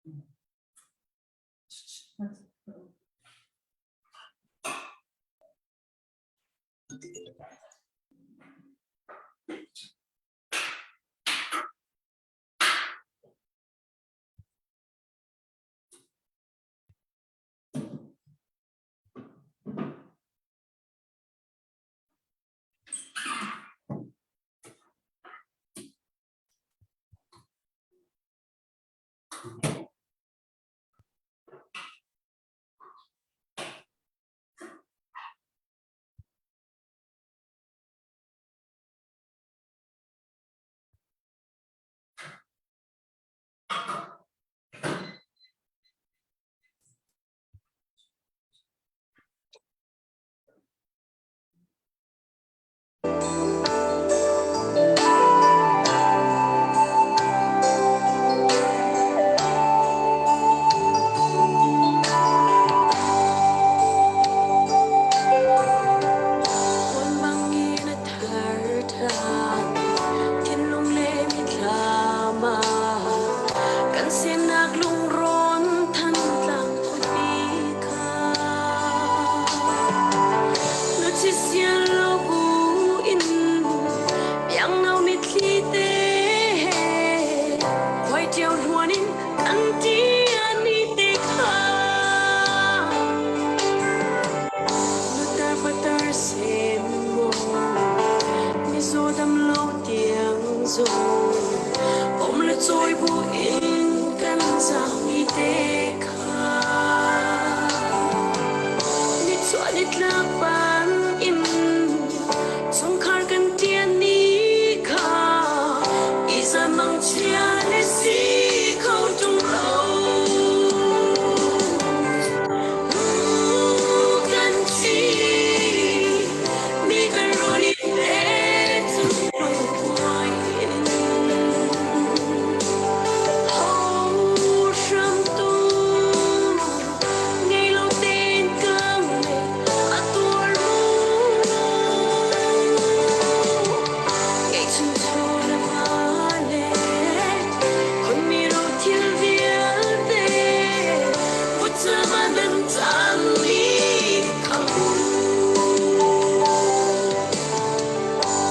Puan bangin a thar ṭhan, thinlung le mithlam ah kan sinak lungrawn Thantlang khuapi kha. Nuchi sian lo buin biangno mitthli te he khuai ṭio hluan in kan ṭian ni te kha. Nutar patar sem maw mizaw dam lo tiang zong pom le cawi bu in kan zaangmi te kha. Nichuah nitlak ban in chungkhar kan ṭian ni kha iza mangchia le si kho ṭung lo. Kan thi mi kan rawl i pe chung lungkuai in. Ho hramtu ngei lo tein ka ngei a tuar mu. Ngei chung chaw le va le khon mi ro thil vialte vutcam ah nan cang mi kha mu.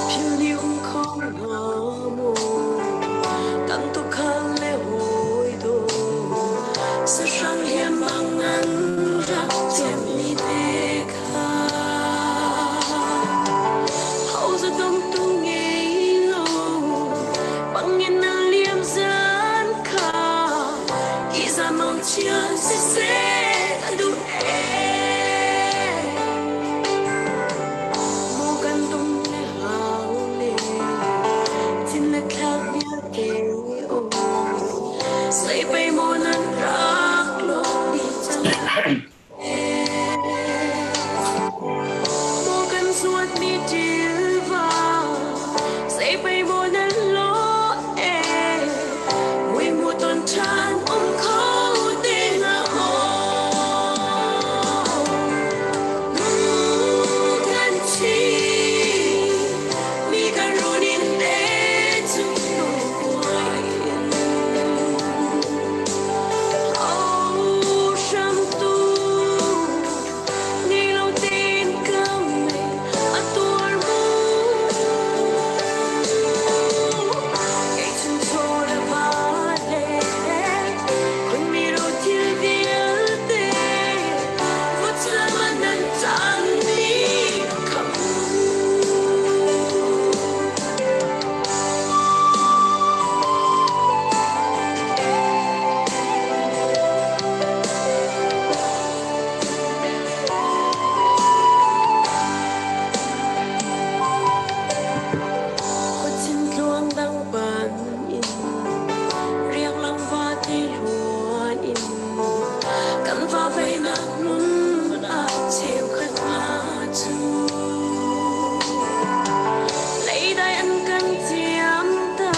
Philh um kho hnga maw tam tuk khal le hawi daw sahrang he mang an rak cemmi te kha hau za dong tu ngei lo bangin na liam zan kha iza mang chia se se kan duh e maw kan dum le hau le thin le thlak vialte o sei pei maw nan rak lawk dih cang. Maw kan zuat mi ṭilva sei pei maw nan lawh e mui mu ton ṭhan um kho te hnga maw. Kan thi mi kan run in te chung lungkuai in. Hramtu ngei lo tein ka mei a tuar mu. Kei chung chaw le va le khun mi ro thil vialte vutcam ah nan caan ni kham. Khuachin tluang dang ban in rianglang vate luan in kan va veinak hmun ah cheukhat hna cu leidai an kan ciam ta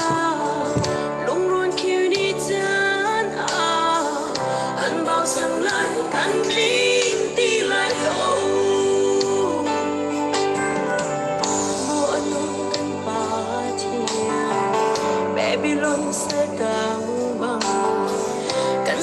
lungrun khiu ni caan ah an bau sang lai kan tling ti lai lo. Maw a nung kan pa thiang Babylon satang bang kan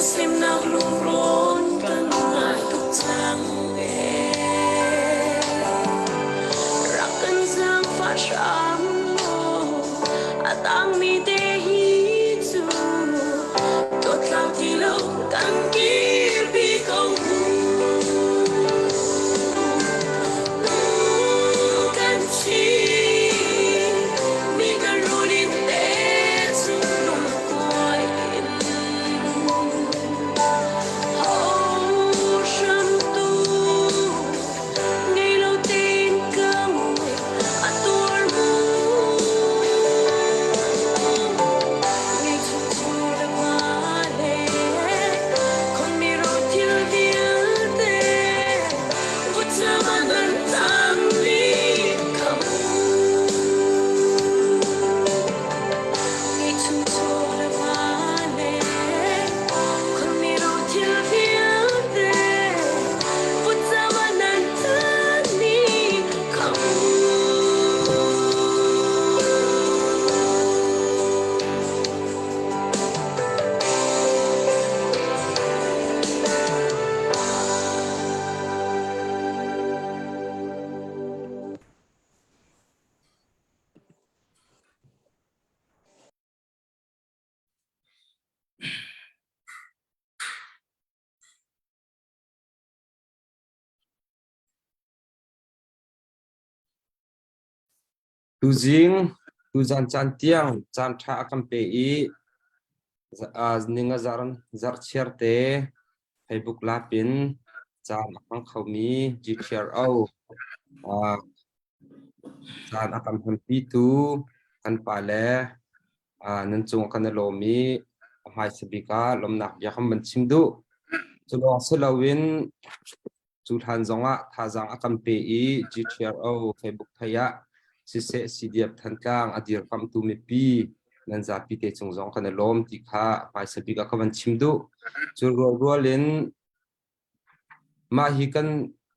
Tuzing, tuzan caan tiang caan ṭha a kan pe i ninga zarhchiar te Facebook lap in caan a hmang khomi GTRO caan a kan hmanpitu kan pale nan cung kan i lawm i a hmaisa bik ah lawmhnak bia kan van chim duh. Cu lawng si loin Cu hlan zongah thazaang a kan pe i GTRO Facebook thei ah siseh CDF Thantlang a dirkamhtu mipi nan zapi te cung zong kan i lawm ti kha hmaisa bik ah ka van chim duh. Cu rualrual in mah hi kan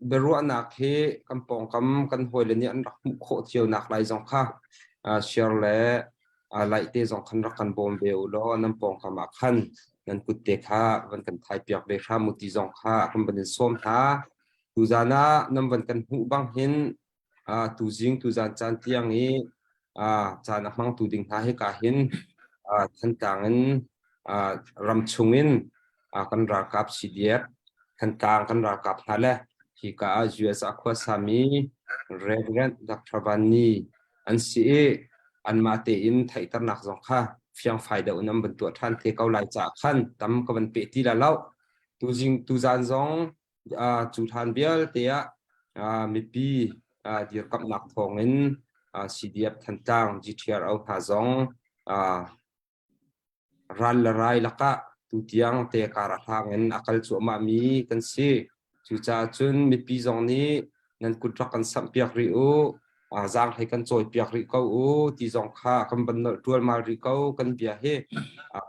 biaruahnak hi kan pawngkam kan hawile nih an rak hmuh khawh cio nak lai zong kha share le like te zong khan rak kan bawm ve u law nan pawngkam ah khan nan kut te kha van kan thai piak ve hram u ti zong kha kan van in sawm hna. Tuzan ah nan van kan hmuh bang hin tuzing tuzan caan tiang i caan a hmangtu ding hna hika hin Thantlang in ram chung in kan ralkap CDF Thantlang kan ralkap hna le hika ah US ah khuasami Reverend Dr. Van Ni an si i anmah tein theihternak zong kha fiangfai deuh in an van tuah ṭhan te ko lai caah khan tam ka van peh ti la lo. Tuzing tuzan zong cu hlan vialte ah mipi dirkamhnak thawngin CDF Thantlang GTRO hna zong Ral le rai lakah tutiang te kar a hlang in a kal cuahmahmi kan si. Cucaah cun mipi zong nih nan kut rak kan samhpiak rih u, zaanghlei kan cawipiak rih ko u ti zong kha kan van nolh ṭualmal rih ko. Kan bia hi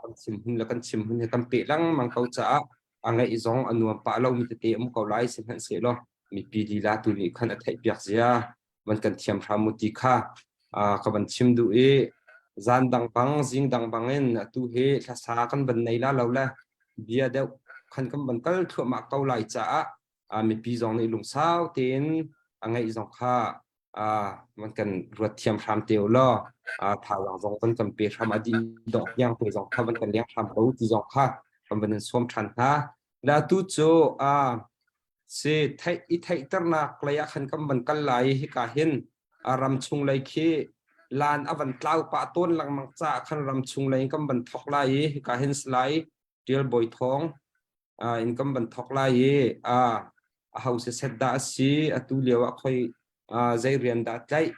kan chim hun le kan chim hun hi kan peh lengmang ko caah a ngaih zong a nuam pah lomi tete um ko lai sihmanhsehlaw mipi lila tu nih khan a theihpiak zia van kan thiam hram u ti kha ka van chim duh i zan dang bang zing dang bang in atu hi hlasa kan van nei la lo le bia deuh khan kan van kal thluahmah ko lai caah mipi zong nih lungsau tein a ngaih zong kha van kan ruat thiam hram te u law thazaang zong kan kan pe hram a dih dong tiang te zong kha van kan leng hram ko ti zong kha kan van in sawm than hna la tu cu Si theih i theihternak lei ah khan kan van kal lai i hika hin a ram chung lei khi lan a van tlau pah tawn lengmang caah khan ram chung lei in kan van thok lai i hika hin Salai Ṭial Bawi Thawng in kan van thok lai i a ho set dah a si atu lio ah khoi zei rian dah tlaih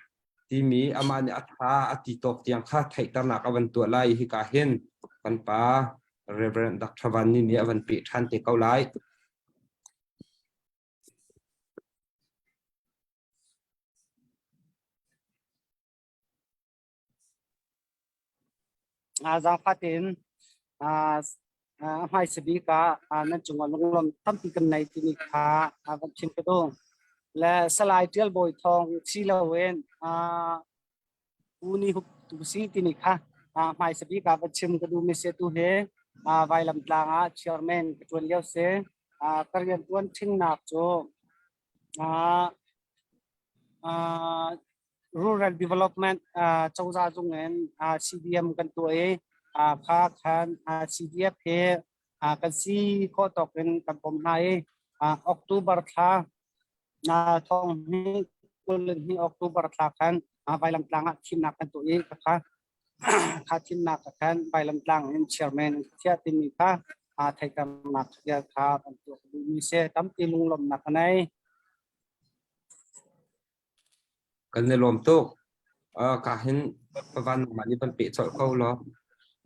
timi amah nih a tha a ti tawk tiang kha theihternak a van tuah lai i hika hin kan pa Reverend Dr. Van Ni nih a van peh ṭhan te ko lai. Zaangfah tein a hmaisa bik ah nan cungah lunglawm tampi kan nei timi kha van chim ka duh. Le Salai Ṭial Bawi Thawng si loin Pu Ni Hup tu si timi kha hmaisa bik ah va chim ka duhmi si. Atu hi Vailamtlang ah chairman ka ṭuan lio si. Ka rianṭuan ṭhingnak cu rural development cozah zung in CDM kan tuah i kha khan CDF hi kan si khawh tawk in kan bawmh hna i October thla thong hnih 22 October thla khan Vailamtlang ah thimnak kan tuah i kha kha thimnak khan Vailamtlang in chairman an thiah timi kha theihternak kha kan tuah duhmi si tampi lunglawmhnak ka nei. Kan i lawm tuk. Ka hin pavan nangmah nih van peh colh ko law.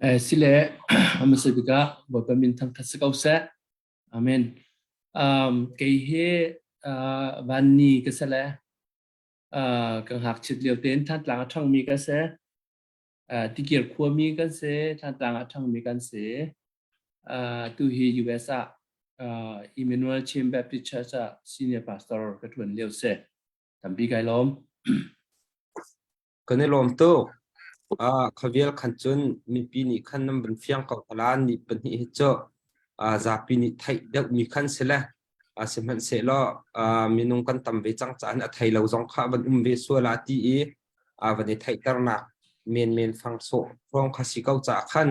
Eh, sile hmasa bik ah Bawipa min thangthat si ko seh. Amen. Kei hi vanni ka si le ka ngakchiat lio tein Thantlang a ṭhangmi ka si. Tikir khuami kan si, Thantlang a ṭhangmi kan si. Tu hi US ah Emmanuel Chin Baptist Church ah senior pastor ka ṭuan lio si. Tampi kai lawm. Kan i lawm tuk. Khavial khan cun mipi nih khan nan van fiang ko tala ni pahnih hi cu zapi nih theih deuhmi khan si le sihmanhsehlaw minung kan tam ve cang caah a thei lo zong kha van um ve sual ah ti i van i theihternak menmen fang sawh hrawng kha si ko caah khan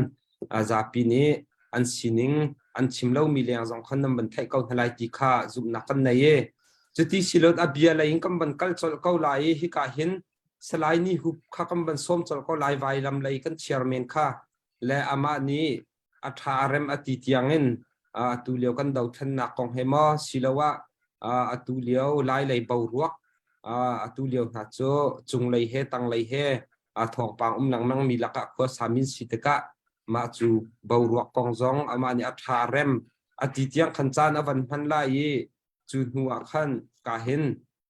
zapi nih an sining an chim lomi leng zong khan nan van theih ko hna lai ti kha zumhnak kan nei i cuti silot a bia lei in kan van kal colh ko lai i hika hin. Salai Ni Hup kha kan van sawm colh ko lai vailam lei kan chairman kha le amah nih a ṭha a rem a ti tiangin atu lio kan dothlennak kong he maw siloah atu lio lai lei boruak atu lio hna cu cunglei he tanglei he thawngpang um lengmang mi lakah khua samin si tikah mah cu boruak kong zong amah nih a ṭha a rem a ti tiang khan caan a van hman lai i cu hnu ah khan ka hin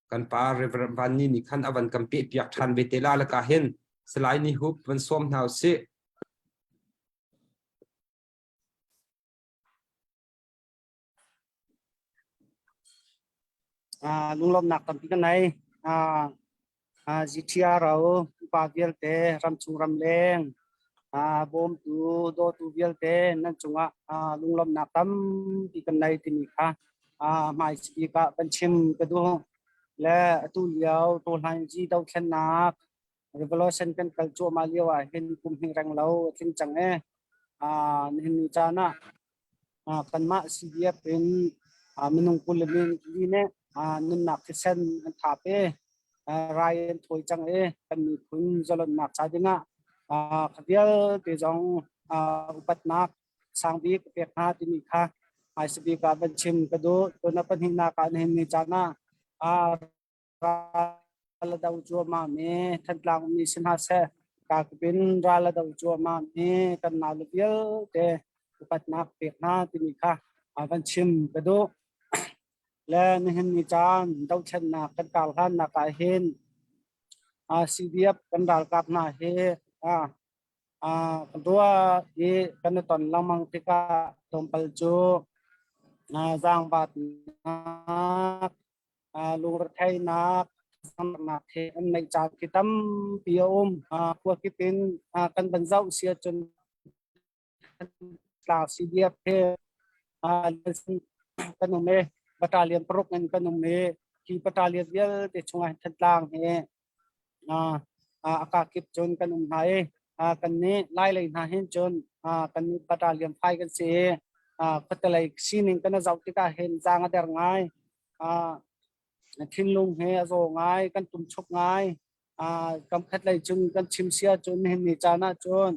kan pa Reverend Van Ni nih khan a van kan peh piak ṭhan ve te la le ka hin Salai Ni Hup van sawm hna usih. Lunglawmhnak tampi ka nei. GTRO upa vialte ramchung ramleng bawmtu dawtu vialte nan cungah lunglawmhnak tampi kan nei timi kha hmaisabik ah kan chim ka duh. Le atu lio Tawhlaingzi dothlennak revolution kan kal cuahmah lio ah hin kum hnih reng lo a tling cang e. Nihin ni caan ah kanmah CDF in minung 20 le li nih nunnak thisen an thap i rai an thawi cang i kan miphun zalonnak ca dingah kha vialte zong upatnak sangbik ka pek hna timi kha hmaisabik ah van chim ka duh. Tuna pahnihnak ah nihin ni caan ah ral a do cuahmah mi Thantlang ummi si hna seh kakip in ral a do cuahmah mi kan naule vialte upatnak pek hna timi kha van chim ka duh. Le nihin ni caan dothlennak kan kar hlannak ah hin CDF kan ralkap hna hi Kan ruah i kan i ton lengmang tikah tlawmpal cu zaangvaatnak lungretheihnak nak he an neih caan khi tampi a um. Khua kip in kan van zoh si ahcun tlang CDF he kan um i battalion paruk in kan um i hi battalion vialte chungah hin Thantlang hi a kakip cun kan um hna i kan nih Lai lei hna hin cun kan nih battalion phai kan si i khuatelei sining kan zoh tikah hin zaang a der ngai. Thinlung he a zaw ngai, kan tumchuk ngai. Kam khat lei cun kan chim sia cun nihin ni caan ah cun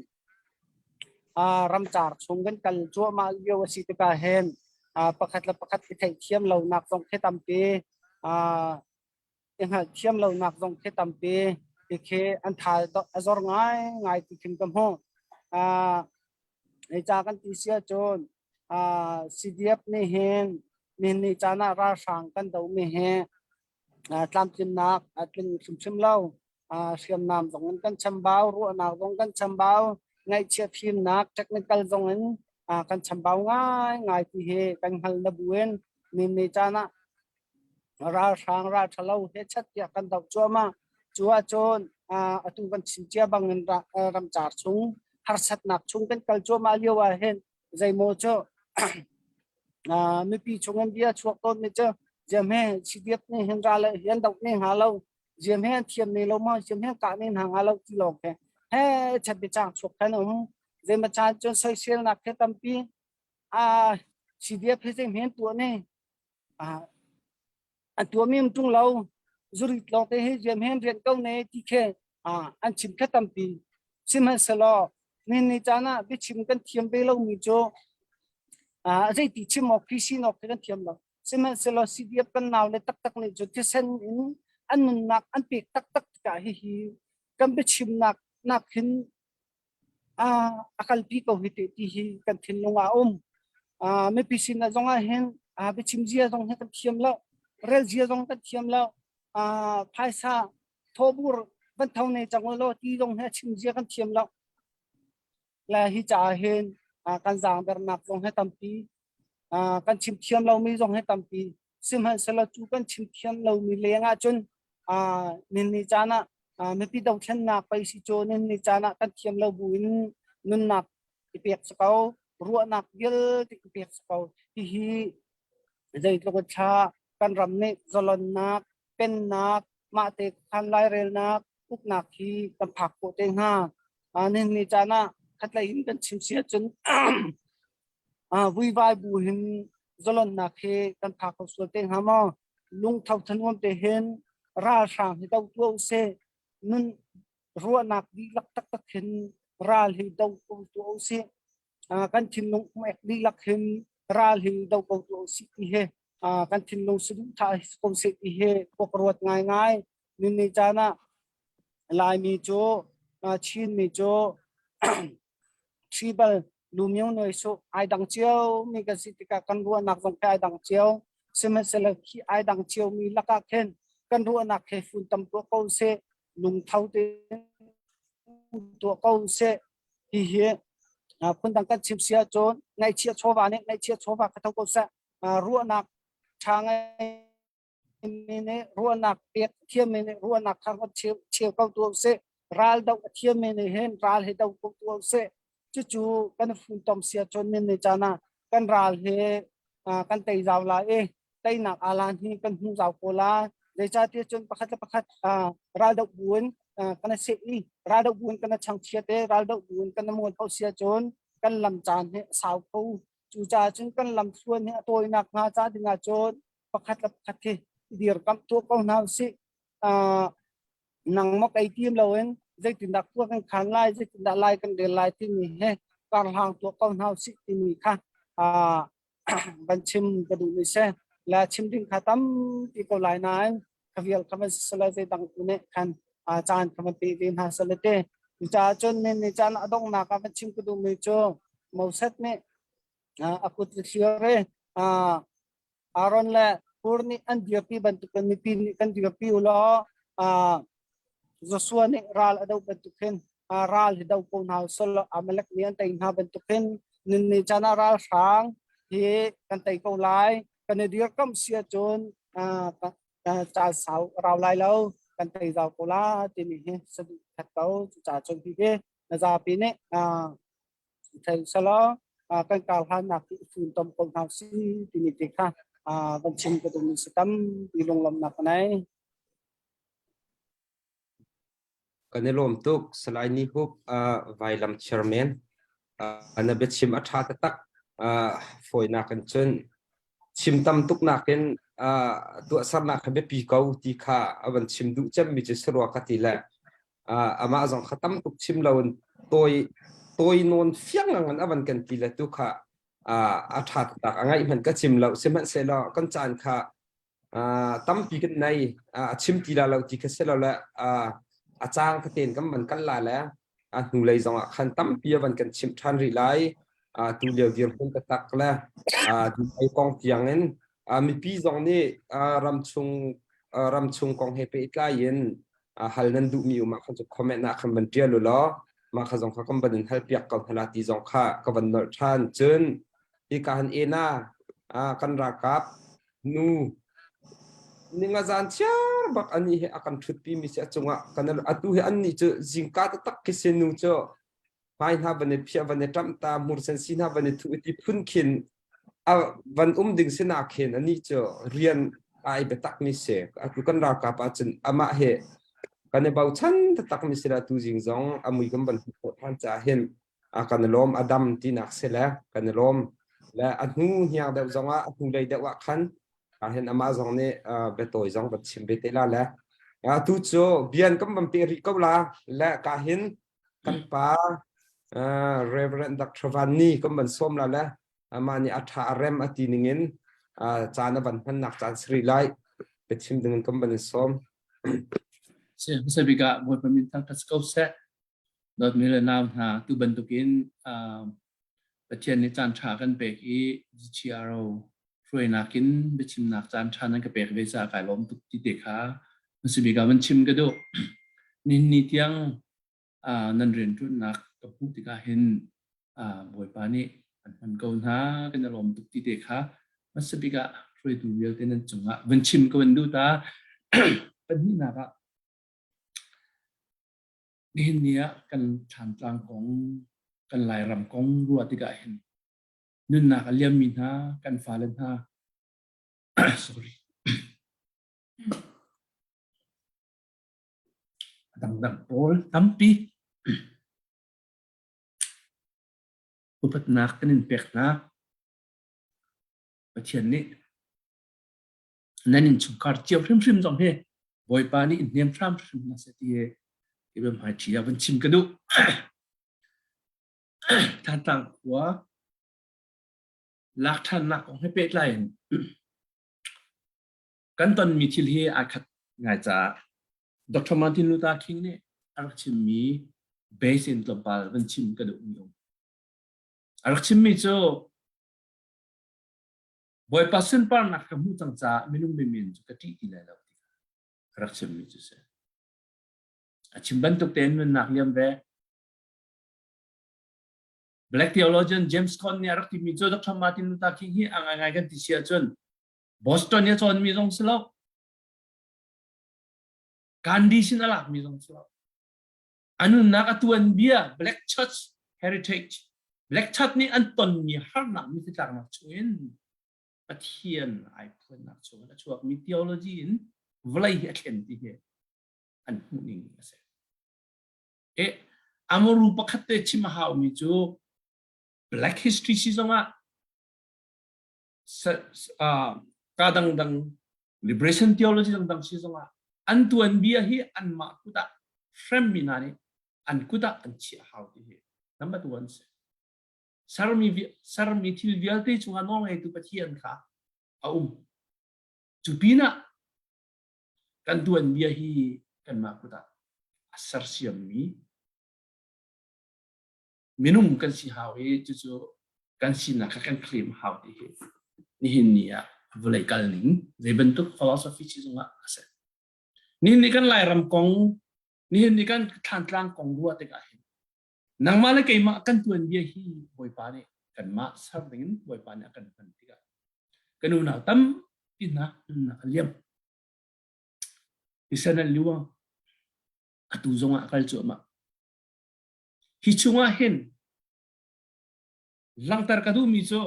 ramcar chung kan kal cuahmah lio a si tikah hin pakhat le pakhat i theihthiam lonak zong khi tampi i hngalhthiam lonak zong khi tampi ti khi an tha a zor ngai ngai ti khin ka hmuh. Hei ca kan ti si ahcun CDF nih hin nihin ni caan ah ralhrang kan domi hi tlamtlinnak a tling hrimhrim lo. Hriamnam zong in kan chambau, ruahnak zong kan chambau, ngaihchia fimnak technical zong in kan chambau ngai ngai ti hi kan hngal na buin nihin ni caan ah ralhrang ral ṭhalo he chat tiah kan doh cuahmah. Cu ahcun atu kan chim cia bangin ramcar chung harsatnak chung kan kal cuahmah lio ah hin zeimaw cu mipi chung in bia chuak tawn mi cu ziam he CDF nih hin ral hian doh ne hnga lo ziam he an thiam ne lo ma ziam he kah ne hna hnga lo ti lawng he he chat biacang chuak kan um zeimaw caan cun soiselnak he tampi CDF he zei hen tuah ne An tuahmi um ṭung lo. Zurit lawngte hi rian hen rian ko ne ti khi an chim kha tampi. Sihmanhsehlaw nihin ni caan ah biachim kan thiam ve lomi cu zeiti chim awk khi sin awk khi kan thiam lo. Sihmanhsehlaw CDF kan nau le taktak nih cu thisen in an nunnak an pek taktak tikah hihi kan biachimnak nak hin a kalpi ko hi te ti hi kan thinlung ah a um. Mipi sin ah zong ah hin biachim zia zong hi kan thiam lo, rel zia zong kan thiam lo, phaisa thawbur van tho ne cang law ti zong hi a chim zia kan thiam lo. Le hi caah hin kan zaangdernak zong hi tampi, kan chim thiam lomi zong hi tampi. Sihmanhsehlaw cu kan chim thiam lomi leng ah cun ni caan ah mipi dothlennak pei si cu ni caan ah kan thiam lo bu in nunnak i pek si ko ruahnak vialte i pek si ko hihi zeitluk in thla kan ram nih zalonnak pennak mahte khan lairelnak uknak hi kan phak khawh te hnga nihin ni caan ah khatlei in kan chim si ahcun vuivai bu hin zalonnak hi kan phak kho sual te hnga maw lungtho thanuam te hin ralhrang hi do tuah usih. Nun ruahnak dihlak taktak hin ral hi do ko tuah usih. Kan thinlung umek dihlak hin ral hi do ko tuah usih ti hi kan thinlung saduhthah ko seh ti hi khua ka ruat ngaingai. Nini caan ah Laimi cu Chinmi cu tribal lumio noi su ai dang cio mi kan si tikah kan ruahnak zong khi ai dang cio. Sihmanhsehlaw khi ai dang cio mi lakah khin kan ruahnak he funtom tuah ko seh, lungtho tein tuah ko seh. Hihi phundang kan chim si ahcun ngaihchia chawva nih ngaihchia chawva kha tho ko seh. Ruahnak ṭha ngei mi nih ruahnak pek thiammi nih ruahnak kha cheu cheu ko tuah usih. Ral doh a thiammi nih hin ral hi do ko tuah usih. Cucu kan funtom si ahcun min ni caan ah kan ral hi kan tei zau lai i teinak alan hi kan hmu zau ko lai. Zeicahtiah cun pakhat le pakhat ral doh buin kan i seh i ral doh buin kan i changchiat i ral doh buin kan i mual pho si ahcun kan lam caan hi a sau kho. Cucaah cun kan lam thluan hi a tawinak hnga ca ding ahcun pakhat le pakhat hi i dirkamh tuah ko hna usih. Nang maw kei tim loin zeitindah khua kan khan lai, zeitindah lai kan rel lai timi he karhlang tuah ko hna usih timi kha van chim ka duhmi si. La chim ding kha tampi ko lai nain kha vial kha van si sala zeidang tu nih khan caan kha van pe ve hna sala te. Cucaah cun ni ni caan a donghnak ah van chim ka duhmi cu Moses nih a kut le thlir i Aaron le Hur nih an dirpi bantukin mipi nih kan dirpi u law Joshua nih ral a doh bantukin ral hi do ko hna usih law Amalek nih an tei hna bantukin nunni caan ah ralhrang hi kan tei ko lai. Kan i dirkamh si ahcun caan sau rau lai lo kan tei zau ko la timi hi saduh that ko. Cucaah cun hihi na zapi nih thei selaw kan karhlannak hi funtom ko hna si timi te kha van chim ka duhmi si tampi lunglawmhnak ka nei. Kan i lawm tuk Salai Ni Hup Vailam chairman na biachim a ṭha taktak fawinak in cun chim tam tuk nakin tuahsernak kha biapi ko ti kha a van chim duh cemmi cu si rua ka ti le amah zong kha tam tuk chim lo in tawi tawi nawn fiang ngang in a van kan ti le tu kha a ṭha tak a ngaih hmanh ka chim lo sihmanhsehlaw kan caan kha tampi kan nei a chim ti la lo ti kha si lo le a cang ka ten kan van kal la le a hnulei zong ah khan tampi a van kan chimh ṭhan rih lai tu lio dirhmun taktak le Dubai kong tiang in mipi zong nih ramchung ramchung kong he pehtlai in hal nan duhmi um ah khan cu comment ah khan van ṭial u law mah kha zong kha kan van in hal piak ko hna la ti zong kha ka van nolh ṭhan cun hika han ena kan ralkap nu ninga zan chiar bak ani he a kan ṭhutpi mi si a cungah kan atu hi annih cu zingka taktak khi si nu cu hmai hna van i phiah van i ṭamh ta hmursen si hna van i thuh ti phun khin a van um ding si nak khin anih cu rian ai biatak mi si atu kan ralkap ahcun amah he kan i bochan taktak mi si la tu zing zong a mui kan van hmuh khawh ṭhan caah hin a kan i lawm a dam tinak si le kan i lawm le a hnu hniang deuh zong ah a hnu lei deuh ah khan ah hin amah zong nih biatawi zong van chim ve te la le atu cu bian kan van pe rih ko la le ka hin kan pa Reverend Dr. Van Ni kan van sawm la le amah nih a ṭha a rem a ti ningin caan a van hmannak caan siri lai biachim dingin kan van in sawm. Si hmasa bik ah Bawipa min thangṭhat ko seh. Dawtmi le nau hna tu bantukin Pathian nih caan ṭha kan pek i GCRO hruainak in biachimnak caan ṭha nan ka pek ve caah kai lawm tuk ti te kha hmasa bik ah van chim ka duh. Nihin ni tiang nan rianṭuannak ka hmuh tikah hin Bawipa nih an hman ko hna kan i lawm tuk ti te kha hmasa bik ah hruaitu vialte nan cungah van chim ka van duh ta. Pahnihnak ah nihin ni ah kan Thlantlang kong, kan Lairam kong ruah tikah hin nunnak a liammi hna kan fale hna sorry a dangdang pawl tampi upatnak kan in pek hna. Pathian nih nan innchungkhar cio hrimhrim zong hi Bawipa nih in hnem hram hrim hna seh ti hi. Hi biahmaiṭhi ah van chim ka duh. Thantlang khua lak ṭhannak kong he pehtlai in kan tonmi thil hi aa khat ngai caah Dr. Martin Luther King nih a rak chimmi base in tlawmpal van chim ka duhmi um. A rak chimmi cu Bawipa sunparnak ka hmuh cang caah minung mimin cu ka ṭih ti lai lo ti a rak chimmi cu si. A chim bantuk tein nunnak liam ve. Black theologian James Cone nih a rak timi cu Dr. Martin Luther King hi a ngaingai kan ti si ahcun Boston i a cawnmi zong si lo. Gandhi sin a lakmi zong si lo. A nunnak a tuanbia Black Church Heritage Black Church nih an tonmi harnak mithitlaknak chungin Pathian ai phuannak chungin a chuakmi theology in vawlei hi a thlen ti hi an hmuhning a si. E, Amaru pakhat te chim a haumi cu Black History si zongah ka dangdang liberation theology dangdang si zongah an tuanbia hi anmah kut ah hremmi hna nih an kut ah an chiah hau ti hi number one si. Sermi sermi thil vialte cungah nawlngeitu Pathian kha a um. Cu pinah kan tuanbia hi kanmah kut ah a sersiammi minung kan si hau i cucu kan sinak kha kan claim hau ti hi nihin ni ah vawlei kal ning zei bantuk philosophy si zongah a si. Nihin ni kan Lairam kong, nihin ni kan Thlantlang kong ruah tikah hin nangmah le keimah kan tuanbia hi Bawipa nih kanmah ser dingin Bawipa nih a kan hman tikah kan unau tampi hna nunnak a liam. Thisen an luang. Atu zongah a kal cuahmah. Hi chungah hin langhter ka duhmi cu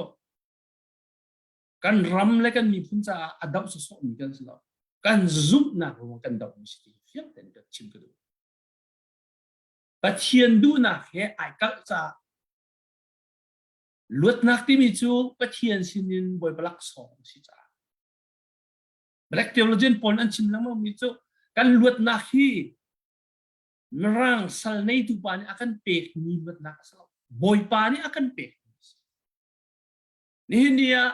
kan ram le kan miphun caah a doh sawsawhmi kan si lo. Kan zumhnak ruang kan dohmi si ti fiang tein ka chim ka duh. Pathian duhnak he ai kalh caah luatnak timi cu Pathian sinin Bawipa laksawng a si caah Black theologian pawl an chim lengmang mi cu kan luatnak hi mirang sal neitu pa nih a kan pekmi luatnak a si lo. Bawipa nih a kan pekmi a si. Nihin ni ah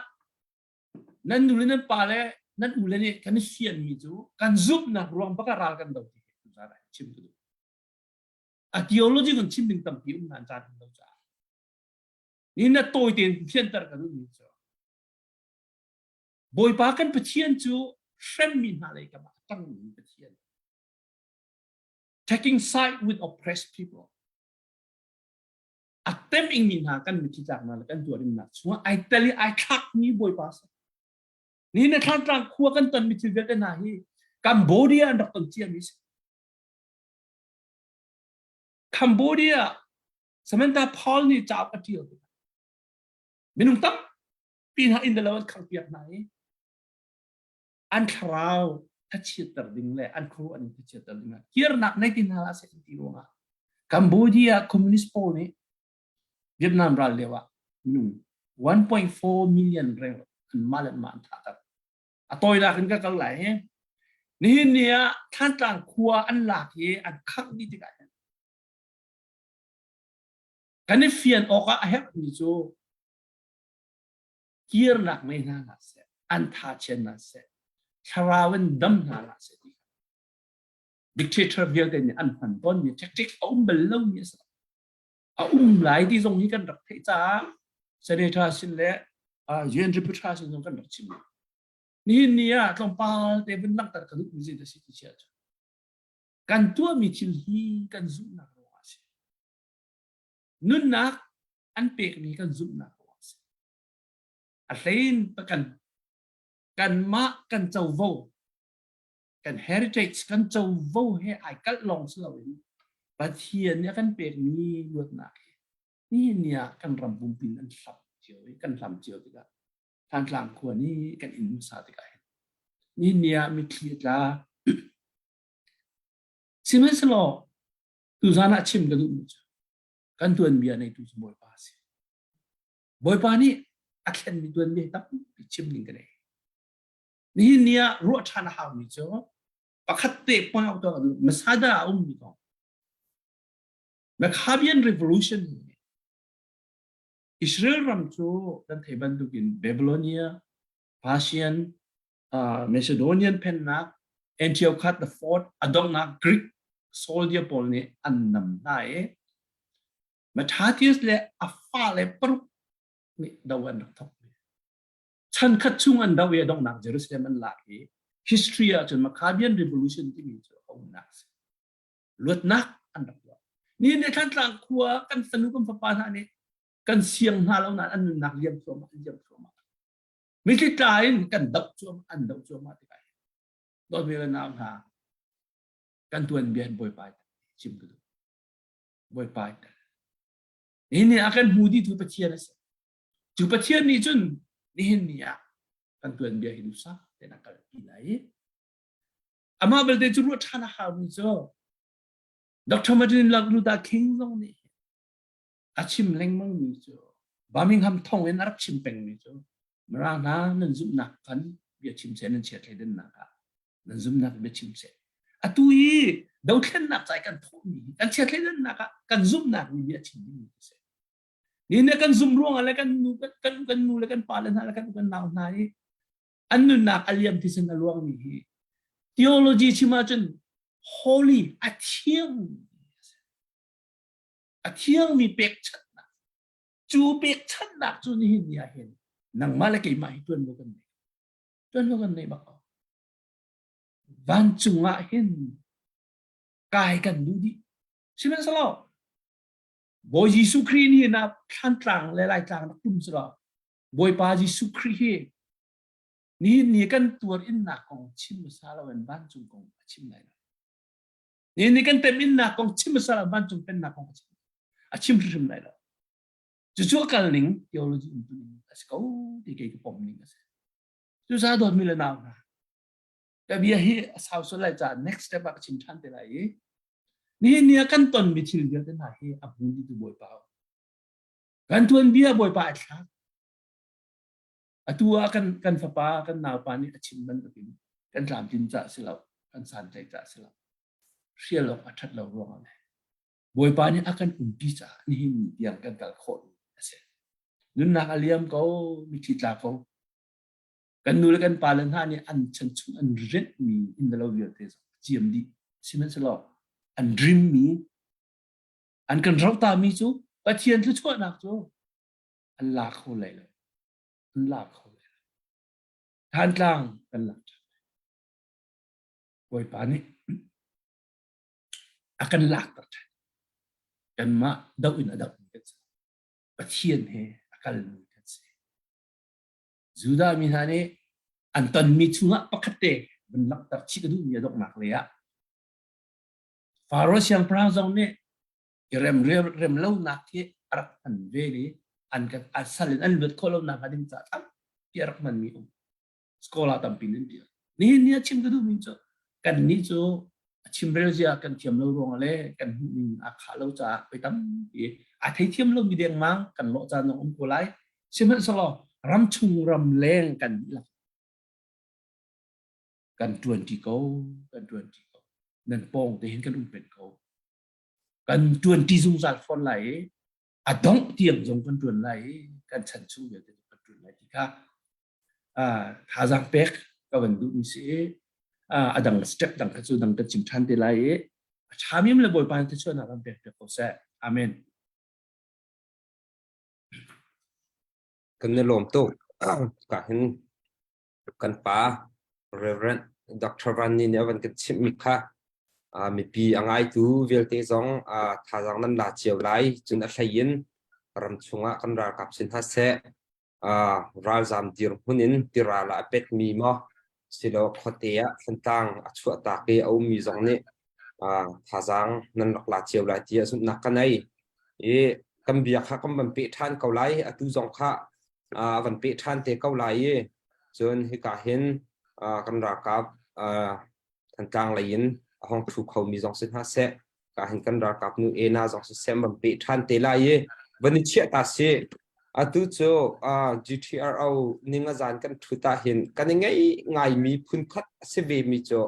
nan nu le nan pa le nan u le nih kan i fianmi cu kan zumhnak ruang bak ah ral kan do ti hi tuzaan ah chim ka duh. A theology kan chim ding tampi um nan caan lo caah. Nihin na tawi tein fianter ka duhmi cu Bawipa kan Pathian cu hremmi hna lei kam ah a ṭangmi Pathian. Taking side with oppressed people. A tem ingmi hna kan mitthli tlaknak le kan tuarinnak chungah ai tel i ai thlakmi Bawipa si. Ni na thlantlang khua kan tonmi thil vialte hna hi Cambodia an rak ton ciami si. Cambodia Samantha Paul nih cauk a ṭial tikah minung tam pi hna inn lo an khanghpiak hna i an thlarau thachiatter ding le an khuaruah ning thachiatter ding ah kirnak nei ti hna seh ti ruangah Cambodia communist pawl nih Vietnam ral lio ah minung 1.4 million reng an mah le mah an thahter a tawinak in ka kal lai hi nihin ni ah Thantlang khua an lak i an khangh dih tikah hin kan i fian awk ah a herhmi cu kirnak ngei hna hlah seh, an tha chian hna seh, thlarau in dam hna hlah seh ti dictator vialte nih an hman tawnmi tactic a um bal lomi a si. A um lai ti zong hi kan rak theih caah senator sin le UN reporter sin zong kan rak chim. Nihin ni ah tlawmpal te vun langhter ka duhmi zei dah si ti sia cu. Kan tuahmi thil hi kan zumhnak ruangah a si. Nunnak an pekmi kan zumhnak ruangah a si. A hlein kan kanmah kan covo kan heritage kan covo he ai kalh lawng si loin Pathian nih a kan pekmi luatnak hi nihin ni ah kan ram pumpi in an hlam cio i kan hlam cio tikah Thantlang khua nih kan inn hmasa tikah hin nihin ni ah mitthli a tla sihmanhsehlaw tuzan ah chim ka duhmi cu kan tuanbia neitu cu Bawipa a si. Bawipa nih a thlenmi tuanbia hi tampi chim ding ka nei. Nihin ni ah ruah ṭhan a haumi cu pakhat te point out tuah ka duh. Masada a ummi kong. Maccabean Revolution Israel ram cu kan thei bantukin Babylonia, Persian, uh, Macedonian pennak, Antiochus the Fourth a donghnak Greek soldier pawl nih an nam hna i Mattathias le a fale paruk nih do an rak thawk. Chan khat chung an do i a donghnak Jerusalem an lak i history ahcun Maccabean Revolution timi cu a umnak a si. Luatnak an rak tuah. Ni ne Thlantlang khua kan fanu kan fapa hna nih kan siang hna lo nain an nunnak liam thluahmah an liam thluahmah. Mitthli tla in kan doh cuahmah an doh cuahmah tikah dawtmi le nau hna kan tuanbia in Bawipa chim ka duh. Bawipa Nihin ni ah kan hmu dih tu Pathian a si. Cu Pathian nih cun nihin ni ah kan tuanbia hi duhsah tein a kalpi lai i amah belte cu ruah ṭhan a haumi cu Dr. Martin Luther King zong nih a chim lengmang mi cu Birmingham thong in a rak chim pengmi cu Mirang hna nan zumhnak khan bia chim seh nan chiat thleidannak ah nan zumhnak bia chim seh atu i dothlennak cai kan thawhmi kan chiat thleidannak ah kan zumhnak mi bia chim dingmi si ni ne kan zum ruangah le kan nu kan kan nu le kan pa le hna le kan kan nau hna i an nunnak a liam thisen a luangmi hi theology chim ahcun holy a thiang a thiangmi pekchanhnak cu pekchanhnak cu nihin ni ah hin nangmah le keimah hi tuanvo kan nei tuanvo kan nei bak ko vancung ah hin kai kan duh dih sihmanhsehlaw Bawi Jesuh Khrih nih na Thlantlang le Laitlang rak tum selaw Bawipa Jesuh Khrih hi nihin ni kan tuar innak kong chim hmasa lo in vancung kong a chim lai lo. Nihin ni kan tem innak kong chim hmasa lo vancung pennak kong a chim a chim hrimhrim lai lo. Cucu a kal ning theology um tu ning a si ko ti kei ka pom ning a si. Cucaah dawtmi le nau hna ka bia hi a sau sual lai caah next step ah ka chim ṭhan te lai i Nihin ni ah kan tonmi thil vialte hna hi a hmu dihtu Bawipa a um. Kan tuanbia Bawipa a thlak. Atu ah kan, kan fapa, kan naupa nih a chim bantukin kan tlamtlin caah si lo, kan santlaih caah si lo. Hrial awk a ṭhat lo ruangah le Bawipa nih a kan umpi caah nihin ni tiang kan kal khawh a si. Nunnak a liam ko, mitthli tla ko. Kan nu le kan pa le hna nih an chan chung an rinhmi inn le lo vialte zong a ciam dih. Sihmanhsehlaw an dreammi, an kan rohtami cu Pathian thluachuahnak cu an la kho lai lo. An la kho lai lo. Thantlang kan lak ṭhan lai. Bawipa nih a kan lakter ṭhan. Kanmah doh in a dohmi kan si. Pathian he a kalmi kan si. Judah mi hna nih an tonmi chungah pakhat te van langhter chih ka duhmi a donghnak lei ah Faro siangpahrang zong nih i rem rem lonak hi a rak hman ve i an kan an sal in an luat khawh lonak hnga ding caah tampi a rak hmanmi um scholar tampi nin ti nihin ni a chim ka duhmi cu kannih cu a chimrel zia kan thiam lo ruangah le kan hmuhning aa khah lo caah voi tampi a theithiam lomi dengmang kan lawh caan zong um ko lai sihmanhsehlaw ramchung ramleng kan dihlak kan ṭuanṭi ko kan ṭuanṭi ko nan pawng te hin kan um peng ko kan ṭuanṭi zungzal fawn lai i a dongh tiang zong kan ṭuan lai i kan chan chung vialte kan ṭuan lai ti kha thazaang pek ka van duhmi si i a dang step dang kha cu dang kan chim ṭhan te lai i a ṭhami le Bawipa nih thluachuahnak kan pek piak ko seh. Amen. Kan i lawm tuk. Ka hin kan pa Reverend Dr. Van Ni nih a van kan chimhmi kha mipi a ngaitu vialte zong thazaang nan la cio lai. Cun a hlei in ram chungah kan ralkap sin hna seh ralzaam dirhmun in tiral ah a petmi maw silo khuate ah Thantlang a chuahtak i a ummi zong nih thazaang nan rak la cio lai tiah zumhnak ka nei. I kan bia kha kan van peh ṭhan ko lai. Atu zong kha a van peh ṭhan te ko lai i cun hika hin kan ralkap Thantlang lei in a hong ṭhu khomi zong si hna seh, ka hin kan ralkap nu Ena zong siseh van peh ṭhan te lai i van i chiah ta si. Atu cu GTRO ning a zan kan ṭhut ah hin kan i ngeih ngaimi phunkhat a si ve mi cu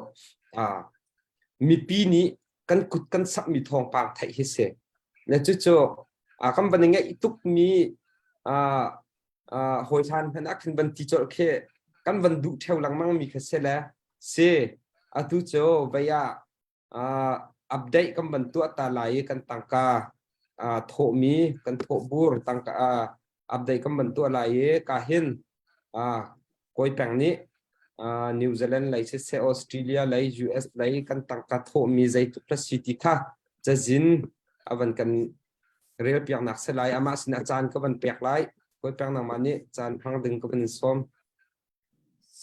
mipi nih kan kut kan sakmi thawngpang theih hi si. Le cucu kan van i ngeih tukmi hawi hlan hmanh ah khin van ti colh khi kan van duh ṭheo lengmang mi kha si le si atu cu vei ah update kan van tuah ta lai i kan tangka thawhmi kan thawh bur tangka update kan van tuah lai i ka hin kawi peng nih New Zealand lei siseh Australia lei US lei kan tangka thawhmi zeitluk la si ti kha cazin a van kan rel piaknak si lai amah sinah caan ka van pek lai kawi peng nangmah nih caan hmang ding ka van in sawm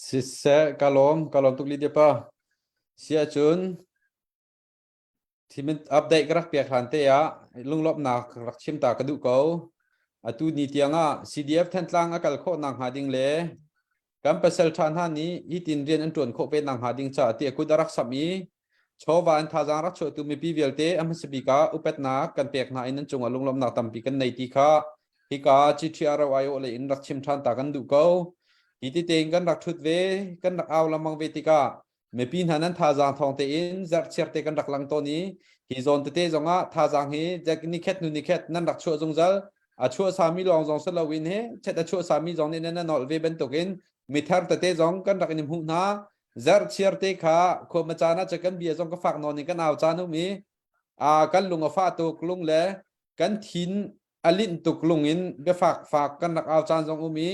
Siseh ka lawm ka lawm tuk Lydia pa. Si ahcun Thimin update ka rak pek hlan te ah lunglawmhnak rak chim ta ka duh ko. Atu ni tiang ah CDF Thantlang a kal khawh nak hnga ding le kan pasal ṭha hna nih hitin rian an ṭuan khawh ve nak hnga ding caah tiah kut a rak samh i chawva an thazaang rak chuahtu mipi vialte a hmasa bik ah upatnak kan pek hna in an cungah lunglawmhnak tampi kan nei ti kha hika GTRO aiawh lei in rak chim ṭhan ta kan duh ko. Hi ti tein kan rak ṭhut ve, kan rak au lengmang ve tikah mipi hna nan thazaang thawng tein zarhchiar te kan rak lang tawn i hi zawn tete zongah thazaang hi jack ni khet nu ni khet nan rak chuah zungzal a chuah sami lawng zong si loin he chet a chuah sami zong nih nan nolh ve bantukin mithar tete zong kan rak in hmuh hna zarhchiar te kha khuama caan ah kan bia zong ka fak nawn in kan au caan um i a kan lung a fah tuk lung le kan thin a linh tuk lung in biafak fak kan rak au caan zong um i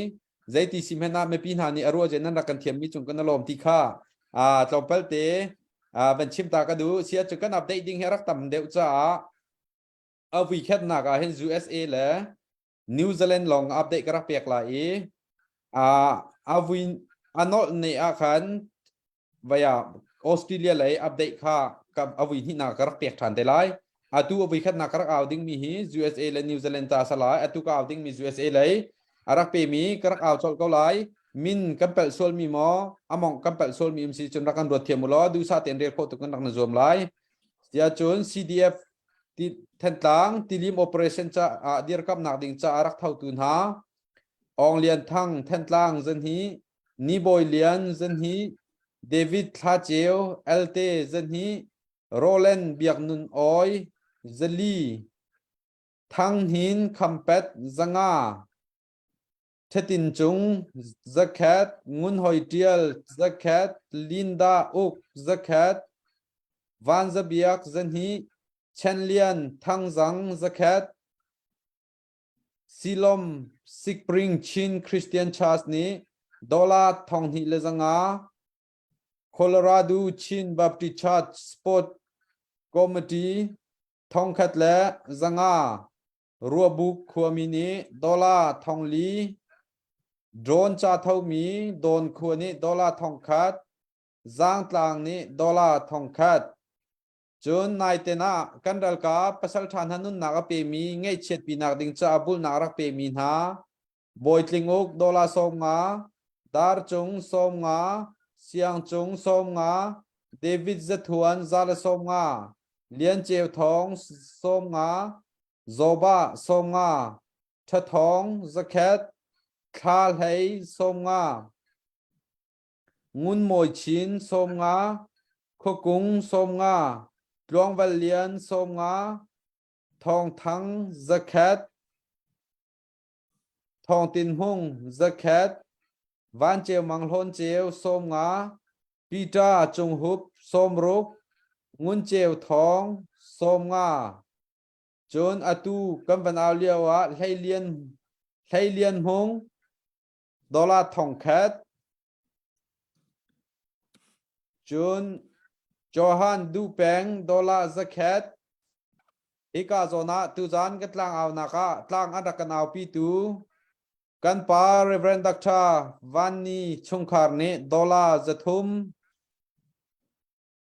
zeiti si hmanh ah mipi hna nih a ruah nan rak kan thiammi cung kan lawm ti kha tlawmpal te van chim ta ka duh sia cu kan update ding hi rak tam deuh caah a vui khatnak ah hin USA le New Zealand lawng update ka rak pek lai i a vui a nolh ne ah khan vaya Australia lei update kha ka avui hnihnak ka rak pek ṭhan te lai. Atu avui khatnak ka rak au dingmi hi USA le New Zealand ta sa lai. Atu ka au dingmi USA lei a rak pemi ka rak au colh ko lai. Min kan pelh sualmi maw among kan pelh sualmi um si cun rak kan ruat thiam u law duhsah tein rel khawh tuk kan rak na zuam lai. Sia cun CDF Thantlang Tilim operation ca ah dirkamnak ding ca a rak thotu hna Aung Lian Thang Thantlang zan hi Ni Bawi Lian Zanhi, David Thla Ceu, Elte Zanhi, Roland Biak Nun Awi, Zali, Thang Hnin Khampet Zanga, Thatin Cung, Zakhat, Ngun Hoi Tial, Zakhat, Linda Uk, Zakhat, Van Za Biak Zanhi, Chen Lian Thang Zang Zakhat, Silom Sikpring Chin Christian Church nih dollar 2500 Colorado Chin Baptist Church Sport Committee 1500 Ruabuk khuami nih dollar 4000 Drone ca thomi Dawn khua nih dollar 1000 Zaangtlang nih dollar 1000 Cun naiten ah kan ralkap pasalṭha hna nunnak a pemi ngaihchiatpinak ding caah bulhnak a rak pemi hna Bawitling uk dollar 50, Darcung 50, Siangcung 50, David Zathuan 150, Lian Ceu Thawng 50, Zobah 50, Ṭhathawng Zakhet, Thla Hlei 50, Ngun Mawi Chin 50, Khuakung 50, Tluangval Lian 50, Thawng Thang Zakhat, Thawng Tin Hmung Zakhat, Van Ceu Mang Hlawn Ceu 50, Peter Cung Hup 60, Ngun Ceu Thawng 50. Cun atu kan van au lio ah Hlei Lian Hlei Lian Hmung Dollar 1000. Cun Johan Duh Peng dollar 100. Hika zawn ah tuzan ka tlangaunak ah tlang an rak kan aupitu kan pa Reverend Dr. Van Ni chungkhar nih dollar 300.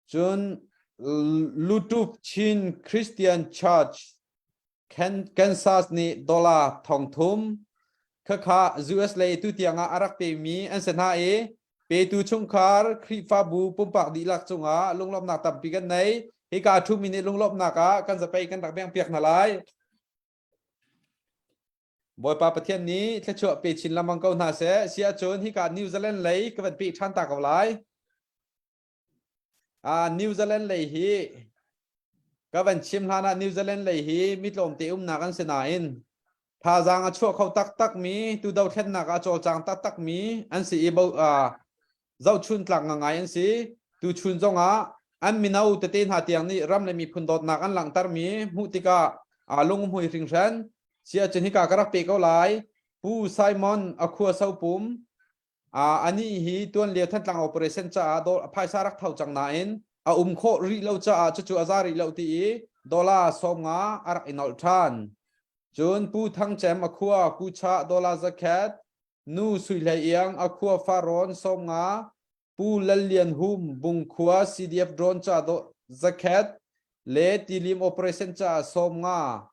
Cun Lutup Chin Christian Church Kansas nih dollar 3000 khakha US lei tu tiang ah a rak pemi an si hna i petu chungkhar Khrihfabu pumpak dihlak cungah lunglawmhnak tampi kan nei. Hika ṭhumi nih lunglawmhnak ah kan zapei kan rak bengh piak hna lai. Bawipa Pathian nih thluachuah pe chin lengmang ko hna seh. Si ahcun hika New Zealand lei ka van peh ṭhan ta ko lai. New Zealand lei hi Ka van chim hlan ah New Zealand lei hi mi tlawmte umnak an si nain thazaang a chuah kho taktakmi tu dothlennak ah a cawlcang taktakmi an si i bo, uh, zohchun tlak ngangai an si. Tu chun zongah an mino tete hna tiang nih ram le miphun dawtnak an langhtermi hmuh tikah aa lunghmui hringhran. Si ahcun hika ka rak pe ko lai. Pu Simon a khua sopum anih hi tuan lio Thantlang operation caah phaisa rak tho cang nain a um khawh rih lo caah cucu a za rih lo ti i dollar 50 a rak i nolh ṭhan. Cun Pu Thang Cem a khua Kucha dollar zakhat, Nu Sui Hlei Iang a khua Farrawn 50, Pu Lal Lian Hum Bungkhua CDF drone ca zakhat le Tilim operation caah 50.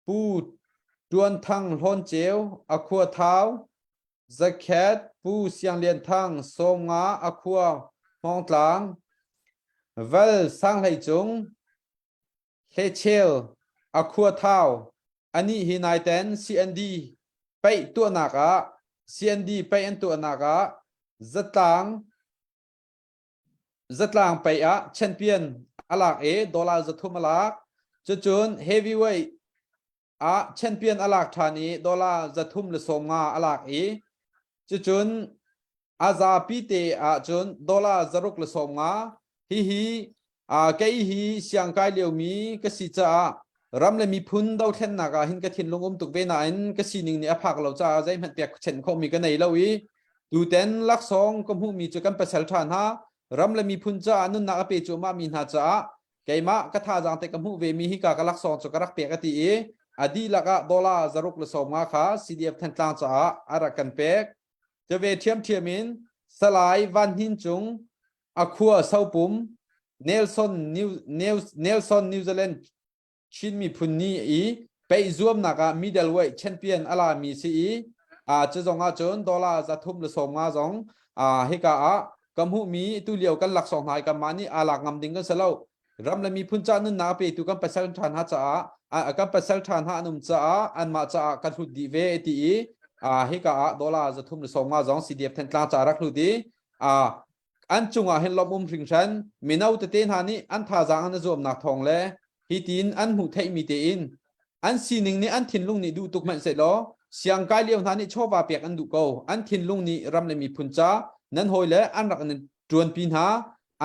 Pu Ṭuan Thang Hlawnceu a khua Thau, Zakhet Pu Siang Lian Thang 50 a khua Hmawngtlang, Val Sang Hlei Cung, Hlechel a khua Thau, anih hi naiten CND paih tuahnak ah CND paih an tuahnak ah zatlang Zatlang pei ah champion a lak i dollar 300 a lak. Cucun heavyweight ah champion a lak ṭhan i dollar 350 a lak i cucun a zapi te ahcun dollar 650 hihi kei hi siangkai liomi ka si caah ram le miphun dothlennak ah hin ka thinlung um tuk ve nain ka sining nih a phak lo caah zeihmanh pek chen khawhmi ka nei lo i tuten laksawng ka hmuhmi cu kan pasal ṭha hna ram le miphun caah nunnak a pe cuahmah mi hna caah keimah ka thazaang te ka hmuh ve mi hi ka ka laksawng cu ka rak pek a ti i a dihlak ah dollar 650 kha CDF Thantlang caah a rak kan pek. Cu ve ṭhiamṭhiam in Salai Van Hnin Cung a khua Sopum Nelson New, Nelson New Zealand Chin miphun ni i peih zuamnak ah middleweight champion a lami si i a cu zong ah cun dollar 350 zong a hika ah ka hmuhmi tu lio kan laksawng hna i kanmah nih aa lak ngam ding kan si lo ram le miphun ca nunnak a petu kan pasal ṭha hna caah kan pasal ṭha hna an um caah anmah caah kan hlut dih ve ti i hika ah dollar 350 zong CDF Thantlang ca rak hlut i an cungah hin lawmh um hringhran mino tete hna nih an thazaang an zuamnak thawng le hi tiin an hmuh theihmi tein an sining nih an thinlung nih duh tuk hmanh sehlaw siangkai lio hna nih chawva pek an duh ko an thinlung nih ram le miphun ca nan hawi le an rak in ṭuanpi hna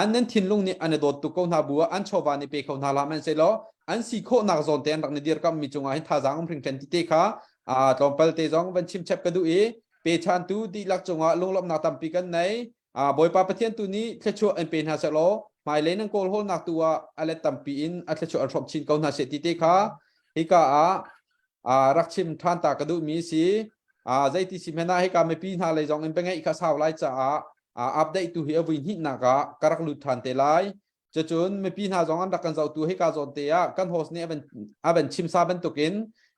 an nan thinlung nih an i dawt tuk ko hna bu ah an chawva nih pe kho hna hlah hmanh sehlaw an si khawhnak zawn te an rak ni dirkamh mi cungah hin thazaang um hringhran ti te kha tlawmpal te zong van chim chep ka duh i pechantu dihlak cungah lunglawmhnak tampi kan nei. Bawipa Pathian tu nih thluachuah in pe hna sehlaw hmailei nan kawl hawlnak tu ah a let tampi in a thluachuah an hrawm chin ko hna seh ti te kha hika ah rak chim ṭhan ta ka duhmi si. Zeiti si hmanh ah hika mipi hna lei zong in biangeih kha sau lai caah update tu hi a vui hnihnak ah ka rak lut ṭhan te lai. Cucun mipi hna zong an rak kan zohtu hika zawn te ah kan host nih a van chim sa bantukin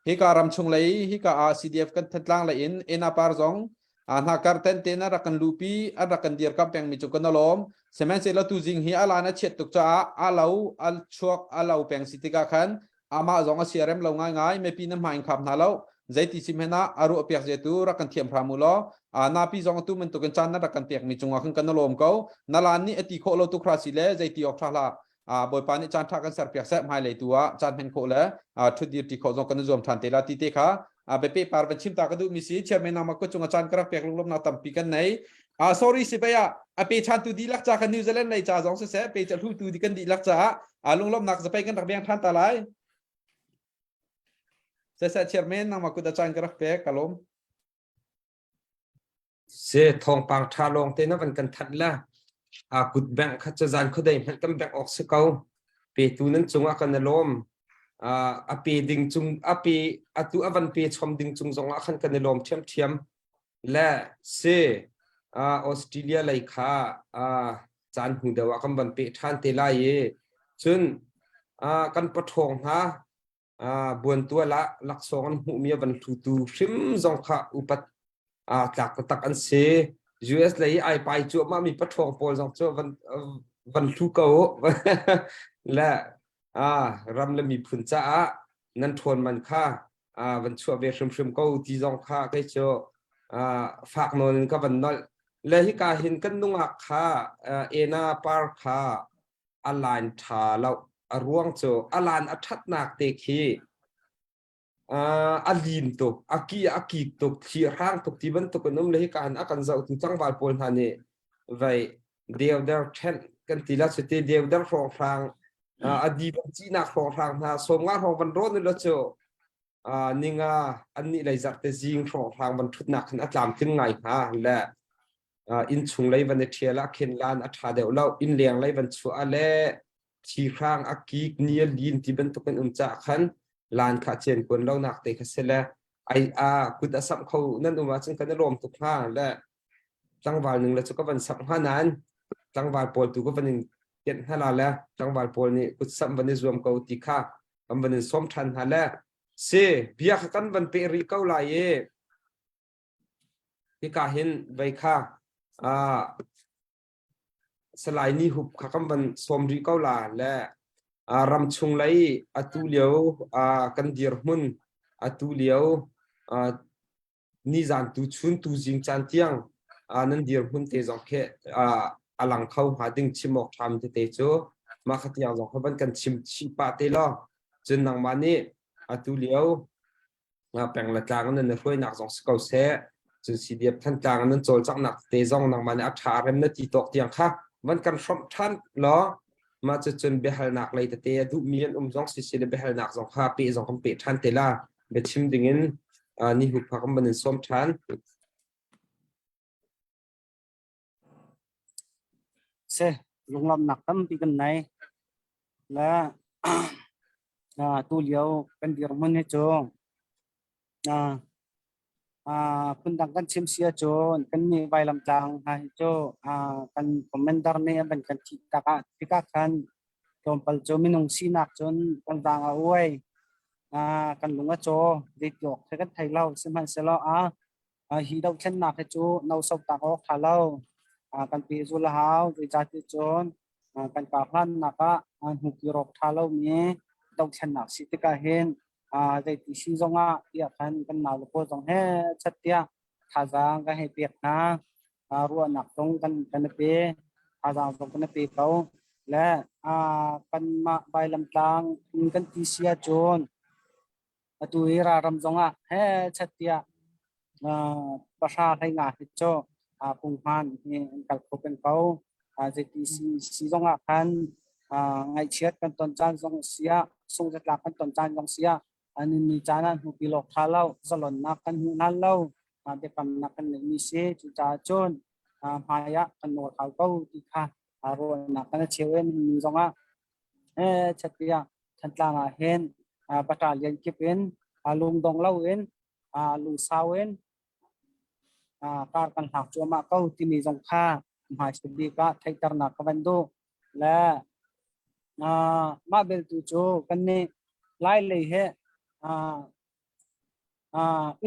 hika ram chung lei hika ah CDF kan Thantlang lei in Enapar zong hna kar ten te na rak kan lupi an rak kan dirkamh pengmi cu kan alawm sihmanhsehlaw tu zing hi a lan a chiat tuk caah a lo a chuak a lo peng si tikah khan amah zong a siarem lo ngaingai mipi na hmai in kham hna lo zeiti si hmanh ah a ruah piak zetu rak kan thiam hram u law napi zong atu bantukin caan na rak kan pek mi cungah khan kan lawm ko na lan nih a ti khawh lo tu khra si le zeiti awk tha hlah bawipa nih caan tha kan ser piak seh hmailei tu ah caan hman khawh le thut dir ti khawh zong kan zuam than te la ti te kha bepe par van chim ta ka duh mi si chairman nangmah ko cungah caan ka rak pek lunglawmnak tampi kan nei sorry si baya a pe chan tu dihlak ca kan New Zealand lei ca zong siseh pe ca hlu tu di kan dihlak caah lunglawmnak zapai kan rak beng than ta lai siseh chairman nangmah kut a caan ka rak pek ka lawm Se thawngpang ṭha lawng te na van kan thanh la a kut bengh kha cu zan khuadei hmanh kan bengh awk si ko petu nan cungah kan i lawm a pe ding cung a pe atu a van pe chom ding cung zongah khan kan i lawm ṭhiamṭhiam Le si Australia lei kha caan hnu deuh ah kan van peh ṭhan te lai i cun kan paṭhawng hna buantual ah laksawng an hmuhmi a van hlutu hrim zong kha upat tlak taktak an si. US lei i ai pai cuahmah mi paṭhawng pawl zong cu van van hlu ko le ram le miphun caah nan ṭhawn man kha van chuah ve hrimhrim ko ti zong kha kei cu fak nawn in ka van nolh. Le hika hin kan nungak kha ena par kha a line ṭha lo. A ruang cu a lan a ṭhatnak te khi a lin tuk, a ki a kik tuk, thli a hrang tuk ti bantuk in um le hika hin a kan zohtu tlangval pawl hna nih vei deuder ṭhenh kan ti la cuti deuder hrawnghrang a di van cihnak hrawnghrang hna sawmnga hrawng van rawn u law cu ninga an nih lei zarhte zing hrawnghrang van ṭhutnak khan a tlamtling ngai hnga le inn chung lei van i ṭhial ah khin lan a ṭha deuh lo inn leng lei van chuah ah le thi hrang a kik ni a lin ti bantuk in um caah khan lan kha cian kuan lo nak te kha si le ai a kut a samh kho nan um ahcun kan i lawm tuk hnga le tlangval ning le cu ka van samh hnga nain tlangval pawl tu ka van in kianh hna la le tlangval pawl nih kut samh van i zuam ko ti kha kan van in sawm ṭhan hna le si bia kha kan van peh rih ko lai i Hika hin vei kha Salai Ni Hup kha kan van sawm rih ko la le ramchung lei atu lio kan dirhmun atu lio nizan tu chun tu zing caan tiang nan dirhmun te zong khi a lang kho hnga ding chim awk ṭham tete cu mah kha tiang zong kha van kan chim chih pah te law cun nangmah nih atu lio peng le tlang nan hruainak zong si ko seh cun CDF Thantlang nan cawlcanghnak te zong nangmah nih a ṭha rem na ti tawk tiang kha van kan hrawmh ṭhan law mah cucun biahalnak lei tete a duhmi an um zong sisi le biahalnak zong kha peh zong kan peh ṭhan te la biachim dingin ni hu pha kan van in sawm ṭhan. Se lunglawmhnak tampi kan nei. Le tu lio kan dirhmun hi cu phundang kan chim si ahcun kan nih vailamtlang hna hi cu kan commander nih a van kan thih tak ah tikah khan tlawmpal cu minung sinak cun kan vang a uai. Kan lung a caw zeitiawk khi kan thei lo sihmanhsehlaw Hi dohthlennak hi cu no tak awk ṭha lo. Kan pehzul a hau. Zeicahtiah cun kan karhlannak ah hnukir awk ṭha lomi dohthlennak si tikah hin zeiti si zongah tiah khan kan naule pawl zong he chat tiah thazaang kan hei pek hna. Ruahnak zong kan kan i pe. Thazaang zong kan i pe ko. Le kanmah Vailamtlang in kan ti si ahcun Atu hi ralram zongah hechat tiah pahra hlei nga hi cu punghman hi an kal kho peng ko. Zeiti si zongah khan ngaihchiat kan ton caan zong si ah, sungzatlak kan ton caan zong si ah, ni caan ah hnupi lawk tha lo, zalonnak kan hmu hna lo, biakamnak kan neihmi si. Cucaah cun hmai ah kan nawl hau ko ti kha ruahnak kan cheu i ni zongah hechat tiah Thantlang ah hin battalion kip in lungdong loin lungsau in kar kan hlak cuahmah ko timi zong kha hmaisa bik ah theihternak ka van duh. Le mah beltu cu kan nih Lai lei he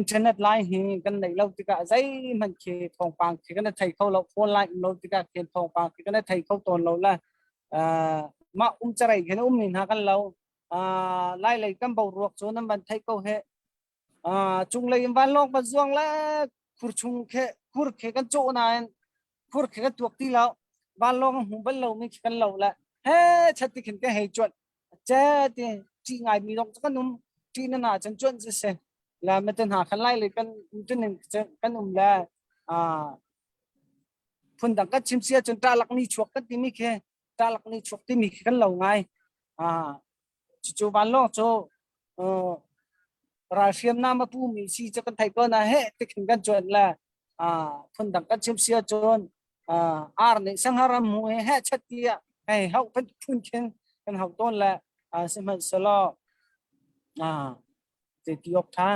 Internet line hi kan neih lo tikah zeihmanh khi thawngpang khi kan thei kho lo phone line um lo tikah khin thawngpang khi kan thei kho tawn lo le mah um carei khin um ni hna kan lo lai lei kan boruak cu nan van thei ko he cunglei in vanlawng van zuang le khur chung khe khur khe kan cawh nain khur khe kan tuak ti lo vanlawng hmu bal lo mi khi kan lo le he chati khin ka hei cuan che ti ṭih ngai mi zong kan um ṭih na na cun cuan si se la ma te hna khan lai le kan tunin kan um le a phundang kan chim sia cun ṭalak ni chuak kan timi khi ṭalak ni chuak timi khi kan lo ngai a cucu vanlawng cu ral hriamnam a pu mi si cu kan thei ko na he tikhin kan cuan le phundang kan chim sia cun ar nih sanghar an hmu i heh chat tiah hei hauh kan phun khin kan hauh tawn le sihmanhsehlaw ti awk ṭha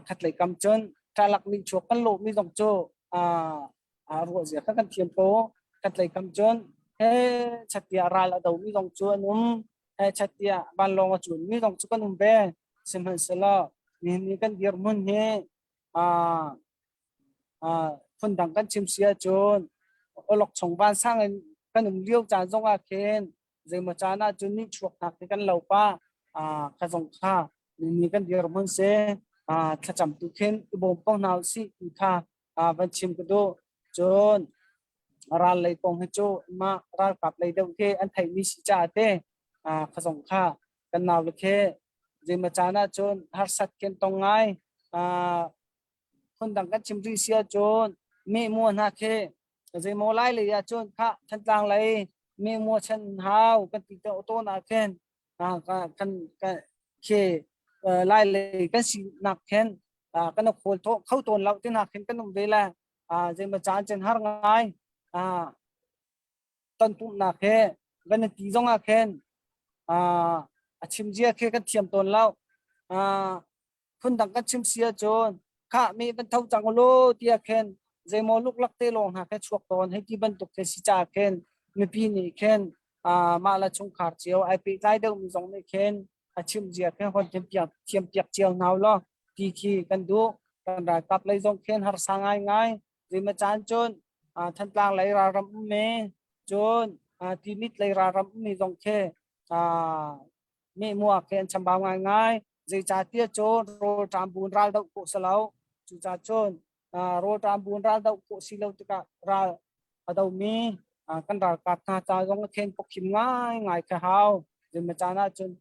khatlei kam cun ṭalak nih chuak kan lawhmi zong cu ruah zia kha kan thiam ko khatlei kam cun he chat tiah ral a domi zong cu an um he chat tiah vanlawng a cunmi zong cu kan um ve sihmanhsehlaw nihin ni kan dirhmun hi Phundang kan chim si ahcun awlokchong vansang in kan um lio caan zongah khin zeimaw caan ahcun nihchuaknak hi kan lo pah. Kha zong kha ni kan dirhmun si. Thlacam tu khin i bawm ko hna usih ti kha van chim ka duh. Cun ral lei kong hi cu mah ralkap lei deuh khi an theihmi si caah te. Kha zong kha kan nau le khe zeimaw caan ahcun harsat kan tong ngai. Phundang kan chim rih si ahcun mehmua hna khi zeimaw lai lei ahcun khah Thantlang lei mehmua chan hau kan ti tawn ah khin kan khi lai lei kan sinak khin kan khawl kho tawn lo ti hna khin kan um ve le zeimaw caan cun har ngai. Tonpumhnak he van ti zong ah khin a chim zia khi kan thiam tawn lo. Phundang kan chim si ahcun khah mi van tho cang ulaw tiah khin zeimaw luklak te lawng hna khe chuak tawn hei ti bantuk khi si caah khin mipi nih khin mah le chungkhar cio ai pehtlai deuhmi zong nih khin a chim zia khin hon thiam piak thiam piak cio hna ulaw ti khi kan duh. Kan ralkap lei zong khin harsa ngaingai. Zeimaw caan cun Thantlang lei ralram um me cun Timit lei ralram um mi zong khi mehmua khi an chambau ngaingai. Zeicahtiah cun rawlṭam buin ral doh khawh si lo. Cucaah cun rawlṭam buin ral doh khawh si lo tikah ral a domi kan ralkap hna ca zong a khen pawkhim ngaingai kha hau. Zeimaw caan ahcun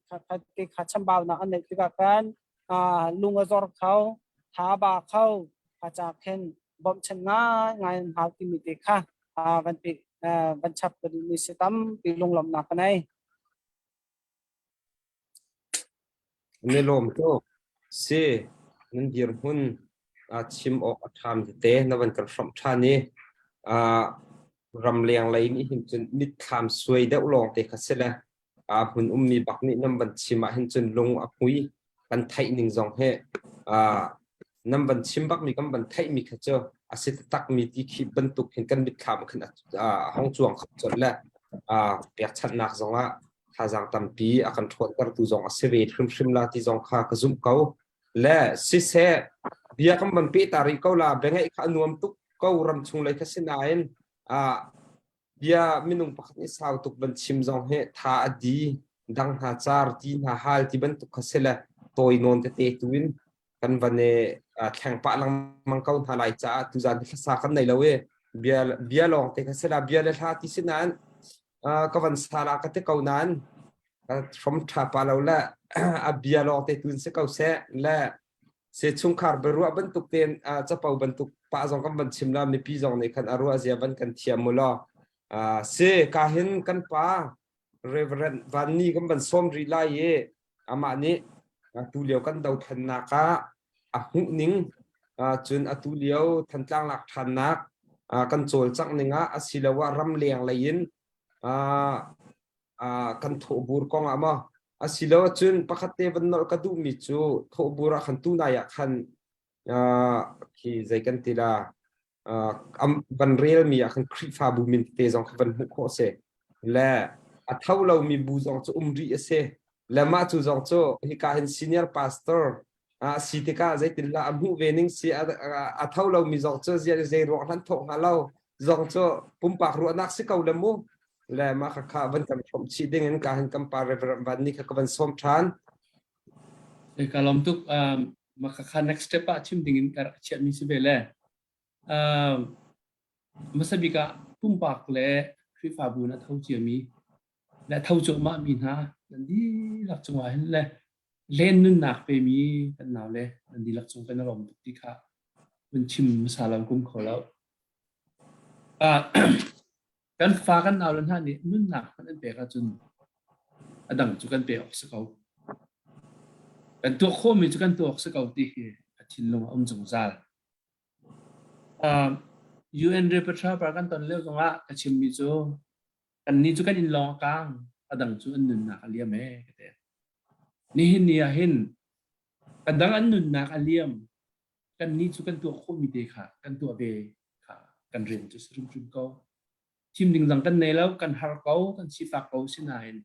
te kha chambaunak an neih tikah khan lung a zor kho, tha a ba kho, kha ca khin bawmhchanh ngaingai an hau timi te kha van pe van chap ka duhmi si tampi lunglawmhnak ka nei. Ni lawm tuk. Si, nan dirhmun chim awk a ṭham tete na van kan hrawmh ṭhan i ramleng lei nih hin cun mitthlam suai deuh lawng te kha si le hmun ummi bak nih nan van chim ah hin cun lung a hmui. Kan theih ning zong hi nan van chim bakmi kan van theihmi kha cu a si taktakmi ti khi bantuk hin kan mitthlam khin a hong cuang kho colh le pekchanhnak zongah thazaang tampi a kan ṭhawntertu zong a si ve hrimhrim la ti zong kha ka zumh ko. Le siseh, bia kan van peh ta rih ko la, biangaih kha a nuam tuk ko ram chung lei kha si nain bia minung pakhat nih sau tuk van chim zong hi tha a di, dang hna car, ti hna hal ti bantuk kha si le tawi nawn tete tu in kan van i thleng pah lengmang ko hna lai caah tuzan hi hlasa kan nei lo i bia bia lawng te kha si la bia le hla ti si nain ka van sa la ka ti ko nain ka hrom tha pa lo le a bia lawng te tun si ko seh le se chungkhar beruah bantuk ten capo bantuk pa zong kan van chim la mipi zong nih khan a ruah zia van kan thiam mu law si ka hin kan pa Reverend Vanni kan van sawm rih lai i amah nih atu lio kan dothlennak ah a hmuh ning cun atu lio Thantlang lak ṭhannak kan cawlcangh ning ah asiloah ramleng lei in kan thawhbur kong ah maw asiloah cun pakhat te van nolh ka duhmi cu thawhbur ah khan tunai ah khan khi zei kan ti la van relmi ah khan Khrihfabu min tete zong kha van hmuh khawh a si. Le a tho lomi bu zong cu um rih a si. Le mah cu zong cu hika hin senior pastor a si tikah zeitinlah a hmuh ve ning si a tho lomi zong cu zei ruang hlan thawh hnga lo zong cu pumpak ruahnak si ko le mu. Le mah kha kha van kan hrawmh chih ding in ka hin kan pa Reverend Van ni kha ka van sawm ṭhan. Ka lawm tuk. Mah kha next step ah chim ding in ka rak chiahmi si ve le. Hmasa bik ah pumpak le Khrihfabu in a tho ciami le a tho cuahmahmi hna nan dihlak cungah hin le len nunnak pemi kan nau le nan dihlak cung kan i lawm tuk ti kha vun chim hmasa lo kum kho lo. Kan fa kan nau le hna nih nunnak hmanh an pek ahcun a dang cu kan pek awk si ko. Kan tuah khawhmi cu kan tuah awk si ko ti hi a thinlung a um zungzal. UN Repertoire kan ton lio zongah ka chimmi cu kannih cu kan inn lawng a kang, a dang cu an nunnak a liam ee ka ti. Nihin ni ah hin a dang an nunnak a liam, kannih cu kan tuah khawhmi te kha kan tuah ve kha kan rian cu si hrimhrim ko. Thim ding dang kan nei lo, kan har ko, kan sifak ko sinain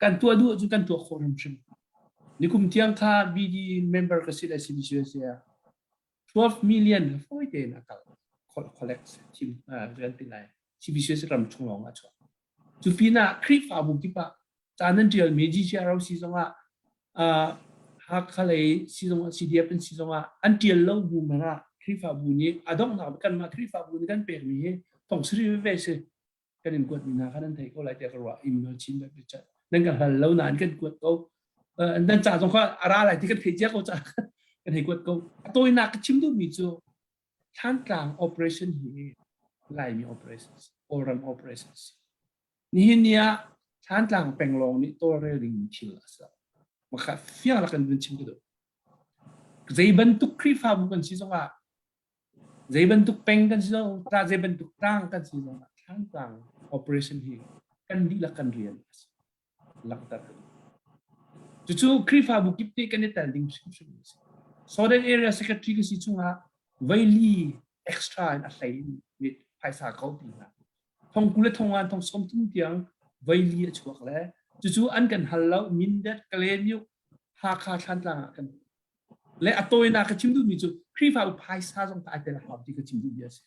kan tuah duh cu kan tuah khawh hrimhrim. Nikum tiang kha BD member ka si le CBC ah 12 million fawi tein a kal collect thim rian ti lai CBC ram chung lawng ah chuak. Cu pinah Khrihfabu kip ah ca nan ṭialmi GCROC zongah Hakha lei si zongah CDF an si zongah an ṭial lo bu hmanh ah Khrihfabu nih a donghnak kanmah Khrihfabu nih kan pekmi hi thong sarih veve si kan in kuatmi hna kha nan theih ko lai tiah ka ruah. Email chin Baptist Church. Nan kan hal lo nain kan kuat ko. Nan ca zong kha a ra lai ti kan theih cia ko ca kan hei kuat ko. A tawinak ka chim duhmi cu Thlantlang operation hi Laimi operations, Kawlram operations. Nihin ni ah Thlantlang peng lawng nih tawlrel dingmi thil a si. Makha fiang lak in vun chim ka duh. Zei bantuk Khrihfabu kan si zongah Zei bantuk peng kan si zong, zei bantuk tlang kan si zong ah thlangtlang operation hi kan dihlak kan rian a si. Langhter ka duh. Cucu Khrihfabu kip nih kan i tel ding hrimhrim a si. Southern Area Secretary ka si chungah veili extra in a hlei in phaisa ko ti hna. Thong 20 le thong ngan thong 30 tiang veili a chuak le cucu an kan hal lo Mindat Kalaymyo Hakha Thlantlang ah kan Le a tawinak ka chim duhmi cu Khrihfa phaisa zong ai tel a hau ti ka chim duhmi a si.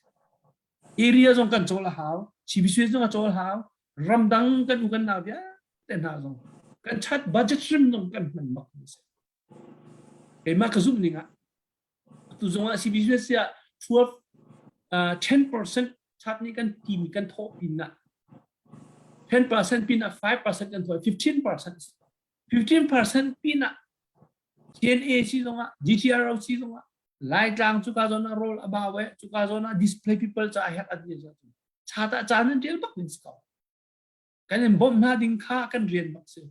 Area zong kan cawl a hau, CBC zong a cawl hau, ramdang kan u kan nau vialte hna zong kan chat budget hrim zong kan hman bak mi si. Keimah ka zumh ning ah tu zong ah CBC ah 12 10% chat nih kan timi kan thawh pin ah 10% pin ah 5% kan thawh 15% 15% pin ah TNA si zongah GTRO si zongah Laitlang cuka zawn ah rawl a bau e cuka zawn ah display people ca a herh an ti cha ta caan an tial bak ding si ko kan in bawmh hna ding kha kan rian bak si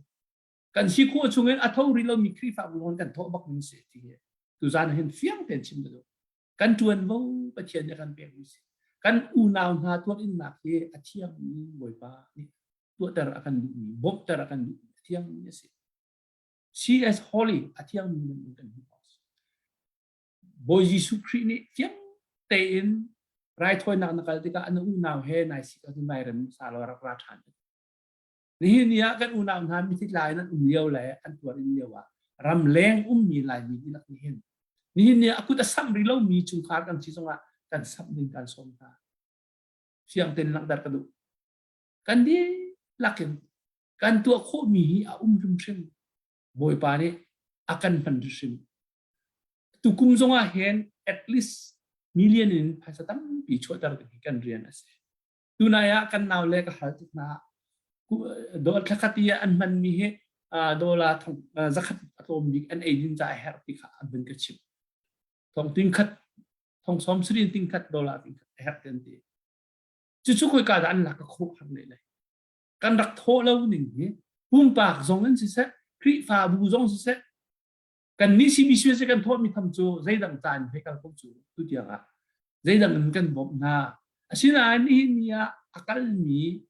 kan si khawh chungin a tho rih lomi Khrihfabu lawng kan thawh bak ding si ti hi tuzan hin fiang tein chim ka duh kan ṭuanvo Pathian nih kan pekmi si kan unau hna tuarinnak hi a thiangmi Bawipa nih tuahter a kan duhmi bawmhter a kan duhmi a thiangmi a si CS Holy a thiangmi nan kan hmuh awk Bawi Jesuh Khrih nih fiang tein raithawinak na kal tikah an unau he nai si ka nai rem sa lo rak ra ṭhan Nihin ni ah kan unau hna mithi tlai in an um lio le an tuar in lio ah ramleng ummi Laimi dihlak nih hin nihin ni ah a kut a samh rih lomi chungkhar kan si zongah kan samh ding kan sawm hna. Fiang tein langhter ka duh. Kan dihlak in kan tuah khawhmi hi a um hrimhrim. Bawipa nih a kan hman hrimhrim. Tukum zongah hin at least million in phaisa tampi chuahter ding hi kan rian a si. Tunai ah kan nau le ka hal tik hna dol thlakhat i an hmanmi hi dollar thong zakhat a tlawm bik an ei din ca a herh ti kha an vun ka chimh. Thong ting khat thong som sirin ting khat dollar ting khat a herh ti an ti. Cucu khoi ka dah an lak ka khawh har ne le. Kan rak thawh lo ning hi pumpak zong in siseh Khrihfabu zong siseh kan nih CBC si kan thawhmi tham cu zeidang ca in hei kal ko cu tu tiang ah zeidang in kan bawmh hna asinain nihin ni ah a kalmi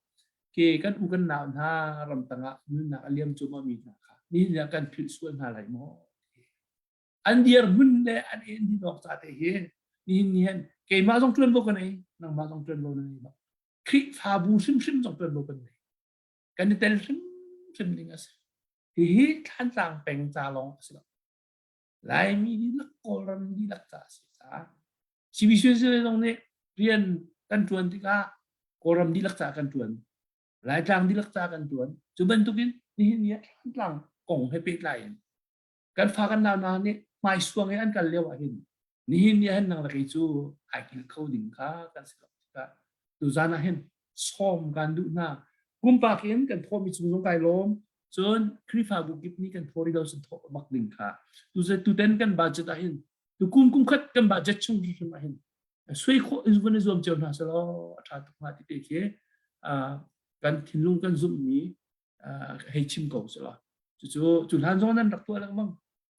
ke kan u kan nau hna ramtang ah nunnak a liam cuahmah mi hna kha nihin ni ah kan philh sual hna lai maw an dirhmun le an en din awk ca te hi nihin ni hin keimah zong ṭuanvo ka nei nangmah zong ṭuanvo na nei bak Khrihfabu hrimhrim zong ṭuanvo kan nei kan i tel hrimhrim ding a si Hihi Thlantlang peng ca lawng a si lo. Laimi dihlak Kawlram dihlak ca a si caah CBC zong nih rian kan ṭuan tikah Kawlram dihlak ca kan ṭuan. Laitlang dihlak ca kan ṭuan. Cu bantukin nihin ni ah Thlantlang kong he pehtlai in kan fa kan nau hna nih hmaisuang in an kal lio ah hin nihin ni ah hin nang le kei cu ai kil kho ding kha kan si lo tikah tuzan ah hin sawm kan duh hna pumpak in kan thawmi cung zong kai lawm cun Khrihfabu kip nih kan thaw rih lo cun thawh bak ding kha tuten kan budget ah hin tukum kum khat kan budget chung hrim ah hin sui khawh in vun i zuam cio hna selaw a ṭha tuk hnga ti te khi kan thinlung kan zumhmi hei chim ko selaw cucu cu hlan zong nan rak tuah lengmang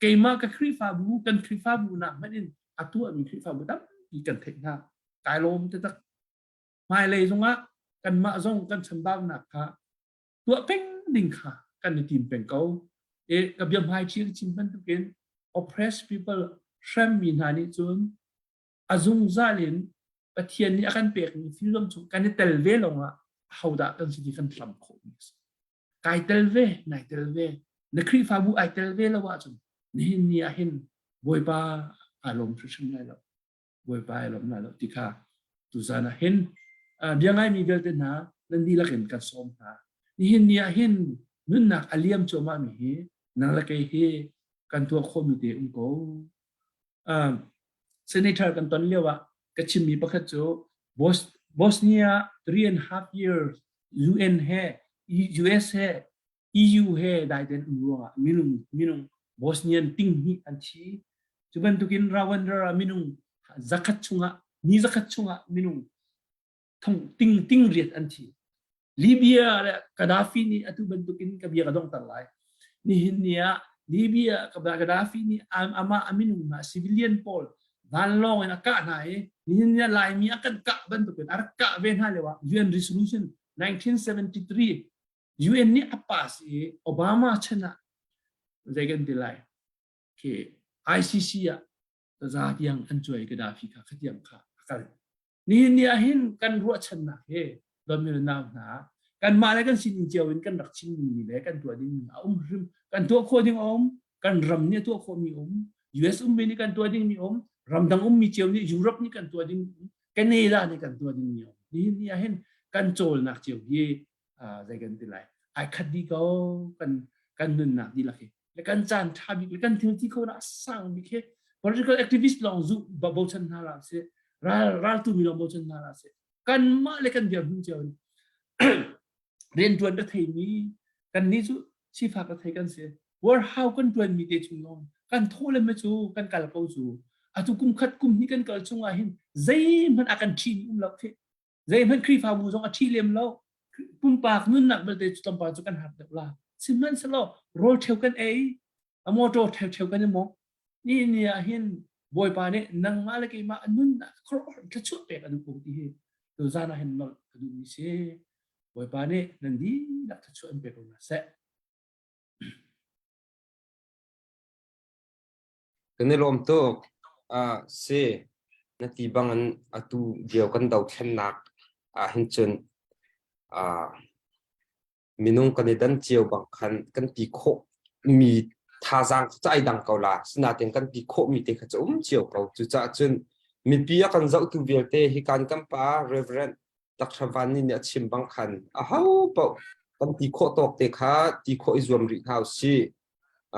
keimah ka Khrihfabu kan Khrihfabu nak hmanh in a tuahmi Khrihfabu tampi kan theih hna kai lawm te tak hmailei zongah kanmah zong kan chambaunak kha tuah peng ding kha kan i tim peng ko e ka bia hmai chi chim bantukin oppressed people hremmi hna nih cun a zungzal in Pathian nih a kan pekmi freedom chung kan i tel ve lawngah ahodah kan si ti kan hlam khawh mi a si. Kai tel ve, nai tel ve, na Khrihfabu ai tel ve lo ahcun nihin ni ah hin Bawipa aa lawm hrimhrim lai lo. Bawipa ai lawm lai lo ti kha tuzan ah hin bia ngaimi vialte hna nan dihlak in kan sawm hna. Nihin ni ah hin nunnak a liam cuahmah mi hi nang le kei hi kan tuah khawhmi te um ko. Senator kan ton lio ah ka chimmi pakhat cu Bosnia 3.5 years UN he US he EU he daiten um ruangah minung minung Bosnian ting hnih an thi. Cu bantukin Rwanda ah minung zakhat chungah ni zakhat chungah minung thong ting ting riat an thi. Libya le Gaddafi nih atu bantukin ka bia ka donghter lai. Nihin ni ah Libya Gaddafi nih amah a minung hna civilian pawl vanlawng in a kah hna i nihin ni ah Laimi a kan kah bantukin a rak kah ve hna lio ah UN Resolution 1973 UN nih a pass i Obama chan ah zei kan ti lai khi ICC ah taza tiang an cuai Gaddafi kha khatiang kha a kal. Nihin ni ah hin kan ruahchannak hi dawtmi le nau hna kanmah le kan sining cio in kan rak chim dingmi le kan tuah dingmi a um hrim kan tuah khawh ding a um kan ram nih a tuah khawhmi um US ummi nih kan tuah dingmi um ramdang ummi cio nih Europe nih kan tuah ding um Canada nih kan tuah dingmi um nihin ni ah hin kan cawlnak cio hi zei kan ti lai ai khat dih ko kan kan nunnak dihlak hi le kan caan ṭha bik le kan thil ti kho a sang bik hi political activist lawng zu bochan hna la si ral raltu mi lawng bochan hna la si kanmah le kan dirhmun cio in rianṭuan ka theimi kan nih cu sifak ka thei kan si warehouse kan ṭuan mi te chung lawng kan thaw le me cu kan kal ko cu atu kum khat kum hnih kan kal chung ah hin zeihmanh a kan ṭhi mi um lo khi Zeihmanh Khrihfabu zong a ṭhi lem lo. Pumpak nunnak belte cu tlawmpal cu kan har deuh la. Sihmanhsehlaw rawl ṭheu kan ei, a motor ṭheu ṭheu kan i mawng. Ni ni ah hin Bawipa nih nangmah le keimah nunnak khuaruahhar thluachuah pek a duh ko ti hi tuzan ah hin nolh ka duhmi si. Bawipa nih nan dihlak thluachuah in pe ko hna seh. Kan i lawm tuk. Uh, si, na ti bangin atu lio kan dothlennak ah hin cun uh, minung kan i dan cio bang khan kan ti khawh mi thazaang cu ai dang ko la. Sinain kan ti khawh mi te kha cu um cio ko. Cucaah cun mipi a kan zohtu vialte hi kan kan pa Reverend Dr. Van nih a chim bang khan aho paoh kan ti khawh tawk te kha ti khawh i zuam rih hna usih.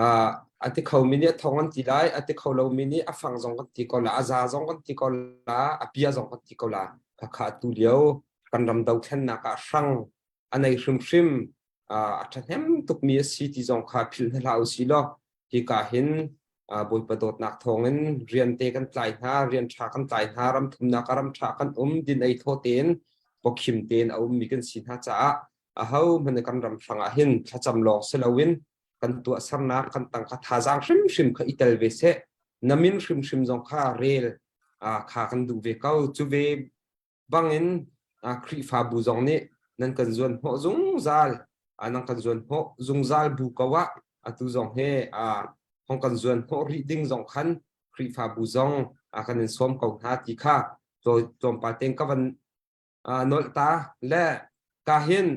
Uh, a ti kho mi nih a thong an ti lai, a ti kho lo mi nih a fang zong kan ti ko la, a za zong kan ti ko la, a pia zong kan ti ko la. Khakha tu lio kan ram dothlennak ah hrang a nei hrimhrim uh, a ṭhahnem tukmi a si ti zong kha philh hna hlah usih law hika hin Bawipa dawtnak thawngin rian te kan tlai hna, rian ṭha kan tlai hna, ram thumnak ah ram ṭha kan um, din ei thaw tein, pawkhim tein a ummi kan si hna caah aho hmanh kan ram hrangah hin thlacam lawng si loin kan tuahsernak kan tangka thazaang hrimhrim kha i tel ve seh. Na min hrimhrim zong kha rel kha kan duh ve ko. Cu ve bangin Khrihfabu zong nih nan kan zuan hnawh zungzal nan kan zuan hnawh zungzal bu ko ah atu zong he hong kan zuan hnawh rih ding zong khan Khrihfabu zong kan in sawm ko hna ti kha tlawmpal tein ka van nolh ta le ka hin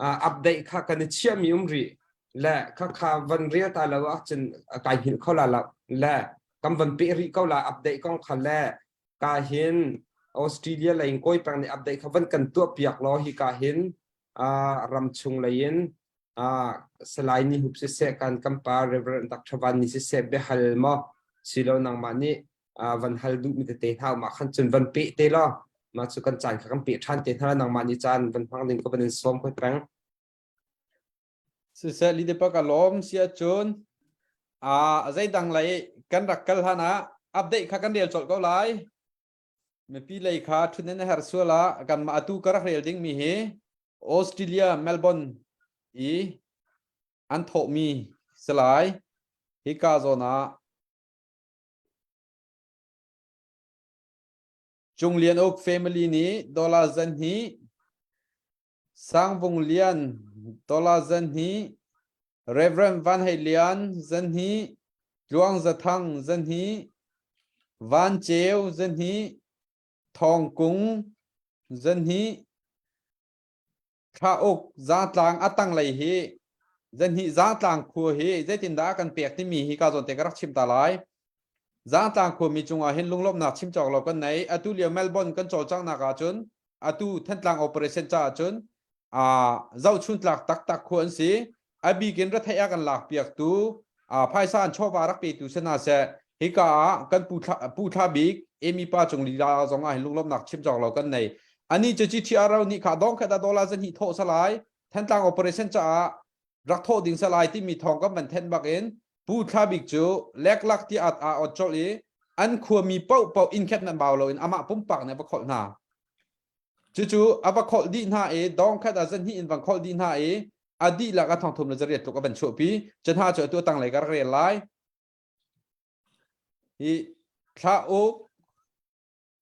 update kha kan i chiahmi um rih le kha kha van rel ta lo ahcun kai hngilh kho la lo le kan van peh rih ko la update kong kha le ka hin Australia lei in kawi peng nih update kha van kan tuah piak law hi ka hin ram chung lei in Salai ni hup siseh kan kan pa Reverend Dr. Van ni siseh biahal maw silo nangmah nih van hal duh mi tete hna ma khan cun van pe te law ma cu kan caan kha kan pe ṭhan te hna nangmah nih caan van hmang ding ka van in sawm khoi peng Siseh lidepa ka lawm si ahcun a zeidang lei kan rak kal hlan ah update kha kan rel colh ko lai. Mipi lei kha ṭhut in a herh sual ah kanmah atu ka rak rel dingmi hi Australia Melbourne i an thawhmi si lai. Hika zawn ah Cung Lian Uk family nih dollar zan hnih Sangvung Lian, Dollar Zanhnih, Rev. Van Hei Lian Zanhnih, Tluang Za Thang Zanhnih, Van Ceu Zanhnih, Thawng Kung Zanhnih, Thlauk Zatlang a tanglei hi Zanhnih Zatlang khua hi zeitindah kan pek timi hi ka zawn te ka rak chim ta lai. Zatlang khuami cungah hin lunglawmhnak chim cawk lo kan nei. Atu lio Melbourne kan cawlcanghnak ahcun atu Thantlang operation caah cun zohchun tlak taktak khu an si. A bikin retheih a kan lak piaktu phaisa an chawva rak petu si hna seh hika ah kan pu thla, pu thla bik Amy pa cung lila zong ah hin lunglawmhnak chim cawk lo kan nei. Ani cu GTRO nih kha dong khat ah dollar zahnih thawh salai Thantlang operation caah. Rak thawh ding salai timi thawng kan van then bak in Pu Thla Bik cu leklak ti at aa ot colh i an khuami paohpaoh inn khat nan bau loin amah pumpak nih a va kholh hna. Cucu a va kholh dih hna i dawng khat ah zan hnih in van kholh dih hna i a dihlak a thong thum le zariat tluk a van chuahpi. Cu hna cu atu a tanglei ka rak rel lai. Hi thla uk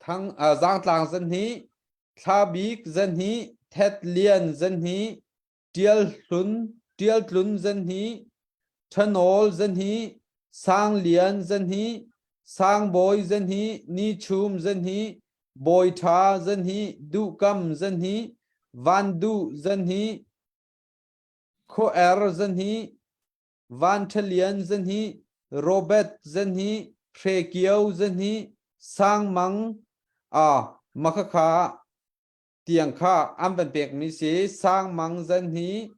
thang uh, zaangtlang zan hnih, thla bik zan hnih, thet lian zan hnih, Ṭial hlun, Ṭial tlun zan hnih, Ṭhanawl zan hnih, Sang Lian zan hnih, Sang Bawi zan hnih, Ni Chum zan hnih, Bawi Ṭha zan hnih, Duh Kam zan hnih, Van Duh zan hnih, Khua Er zan hnih, Van Ṭha Lian zan hnih, Robert zan hnih, Hre Kio zan hnih, Sang Mang, ah makhakha tiang kha an van pekmi si sang mang zan hi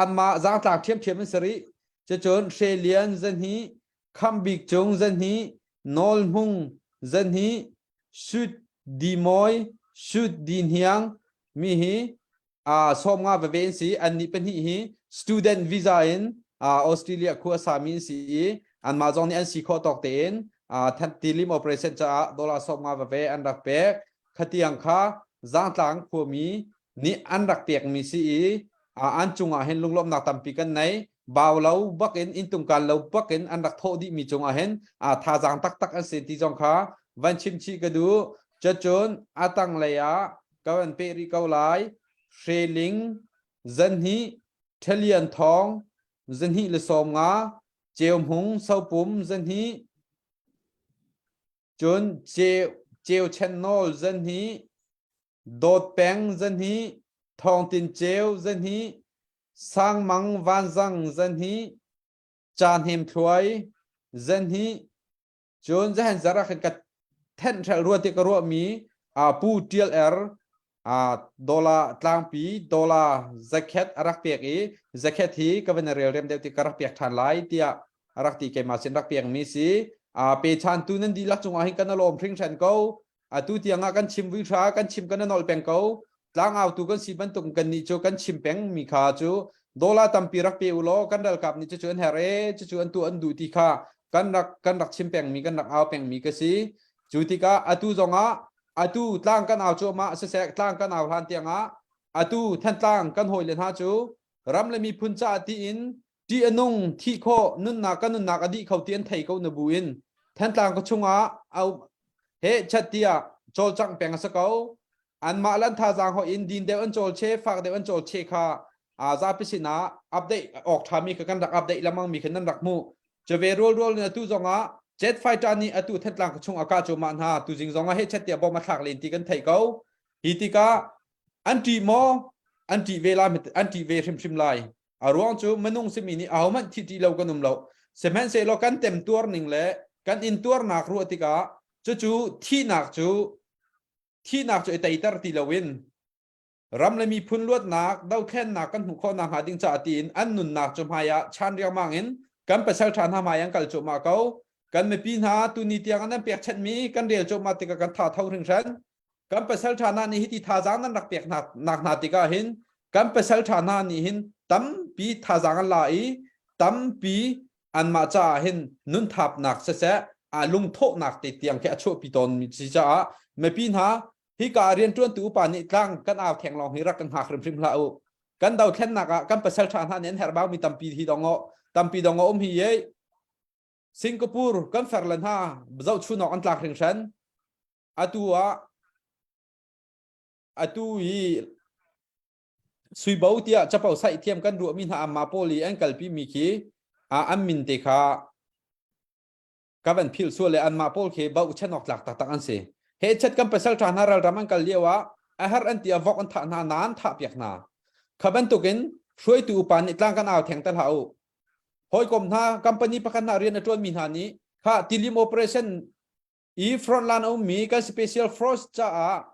anmah zaangtlak ṭhiamṭhiam an si rih cucun Hre Lian zan hi Kham Bik Cung zan hi Nawl Hmung zan hi Sut Di Mawi Sut Di Hniang mi hi 50 veve an si annih pahnih hi student visa in Australia khua sami an si i anmah zong nih an si khawh tawk tein tilim operation caah dollar 50 veve an rak pek khatiang kha Zangtlang khuami nih an rak pekmi si i an cungah hin lunglawmhnak tampi kan nei bau lo bakin intung kan lo bakin an rak thawh dihmi cungah hin thazaang taktak an si ti zong kha van chim chih ka duh cun a tanglei ah ka van peh rih ko lai Hreling zanhnih Ṭhalian thawng zanhnih le 50 Ceuhmung Sopum zanhnih cun Ceu Ceu Chen Nawl zanhnih Dawt Peng zanhnih Thawng Tin Ceu zanhnih Sangmang Vanzang zanhnih Ca Hnem Thluai zanhnih Cun zahan zar ah khan ka thenh hrelh rua ti ka ruahmi Pu Tial Er dollar tlangpi dollar zakhet a rak pek i zakhet hi ka van rel rem deuh ti ka rak pek ṭhan lai tiah a rak ti keimah sin rak pekmi si. Pe chantu nan dihlak cungah hin kan lawm hringhran ko. Atu tiang ah kan chim vui hra kan chim kan nolh peng ko. Tlangautu kan si bantuk kan nih cu kan chim peng mi kha cu dollar tampi rak pe u law kan ralkap nih cucu an herh e cucu an tu an duh ti kha kan rak kan rak chim peng mi kan rak au peng mi ka si. Cu tikah atu zongah atu tlang kan au cuahmah siseh tlang kan au hlan tiangah atu Thantlang kan hawile hna cu ram le miphun caah tiin ṭih a nung thih khawh nunnak kan nunnak a dih kho ti an thei ko na bu in Thantlang ka chungah he chat tiah cawlcangh peng a si ko anmah lan thazaang hoi in din deuh an cawl che fak deuh an cawl che kha a zapi sinah update awk ṭhami kha kan rak update lamang mi kha nan rak hmuh chave rual rual in atu zongah jet fighter nih atu Thantlang ka chung a kah cuahmah hna tu zing zongah he chat tiah bom a thlak len ti kan theih ko hi tikah an ṭih maw an ṭih ve la an ṭih ve hrimhrim lai A ruang cu minung simi nih ahohmanh thi ṭi lo kan um lo. Sihmanhsehlaw kan temtuar ning le kan intuarnak ruah tikah cucu thihnak cu thihnak cu i teiter ti loin ram le miphun luatnak dothlennak kan hmuh khawh nakhnga ding caah tiin an nunnak cu hmai ah chan riangmang in kan pasal ṭha hna hmai an kal cuahmah ko. Kan mipi hna tuni tiang an pekchanhmi kan rel cuahmah tikah kan tha tho hringhran. Kan pasal ṭha hna nih hiti thazaang nan rak pek nak hna tikah hin kan pasal ṭha hna nih hin tampi thazaang an la i tampi anmah caah hin nunthapnak siseh a lungthawhnak te tiang khi a chuahpi tawn mi si caah mipi hna hika rianṭuantu upa nih tlang kan au theng lawng hi rak kan hngak hrimhrim hlah u kan dothlennak ah kan pasal ṭha hna nih an herh mi tampi hi dong tampi dong a um hi ye Singapore kan fer le hna zohchunawk an tlak hringhran atu ah atu hi suibo tiah capo saih thiam kan ruahmi hna amma pawl i an kalpi mi khi an min te kha ka van philh sual le anmah pawl khi bochan awk tlak taktak an si he chat kan pasal ṭha hna ralram an kal lio ah a har an ti a vok an thah hna na an thah piak hna kha bantukin hruaitu upa nih tlang kan au theng te hlah u hawikom hna company pakhat hna rian a ṭuanmi hna nih kha tilim operation i frontline a ummi kan special force caah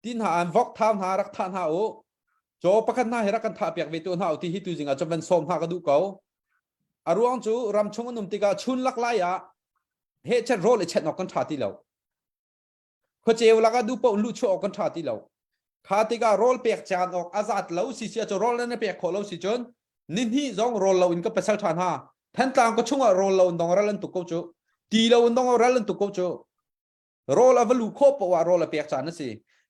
ti hna an vok thau hna rak thah hna u caw pakhat hna hi rak kan thah piak ve tu hna u ti hi tu zing ah van sawm hna ka duh ko a ruang cu ram chung an um tikah chun lak lai ah he chet rawl i chet nok kan tha ti lo khuaceu lak ah du paoh lu chuah awk kan tha ti lo. Kha tikah rawl pek caan awk a zat lo si si cu rawl nan pek khawh lo si cun nihnih zong rawl lo in ka pasal ṭha hna. Thantlang ka chungah rawl lo in dong ral an tuk ko cu. Ti lo in dong ral an tuk ko cu. Rawl a va lu khawh poah ah rawl a pek caan a si.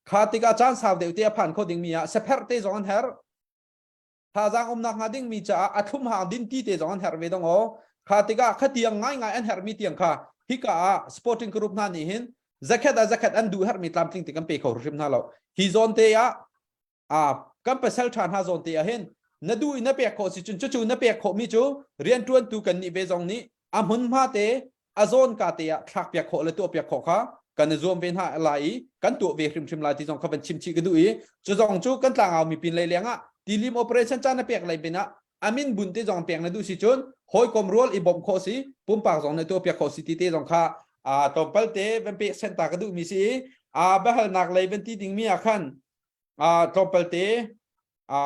Kha tikah caan sau deuh te a phan kho dingmi ah sapherh te zong an herh. Thazaang umnak hnga dingmi caah a thlum hang din ti te zong an herh ve dong aw. Kha tikah khatiang ngaingai an herhmi tiang kha hika ah sporting group hna nih hin zakhat ah zakhat an duh herhmi tlamtling te kan pe kho hrim hna lo. Hi zawn te ah a kan pasal ṭha hna zawn te ah hin na duh in na pek khawh si cun cucu na pek khawhmi cu rianṭuantu kan nih ve zong nih a hmunhma te a zawn ka te ah thlak piak khawh le tuah piak khawh kha kan i zuam ve hna lai i kan tuah ve hrimhrim lai ti zong kha van chim chih ka duh i cu zong cu kan tlangau mi pin lei leng ah tilim operation caan na pek lei pin ah amin bun te zong pek na duh si cun hawikom rual i bawmh khawh si pumpak zong na tuah piak khawh si ti te zong kha a tlawmpal te van pek senta ka duh mi si i a biahalnak lei van ti ding mi ah khan a tlawmpal te a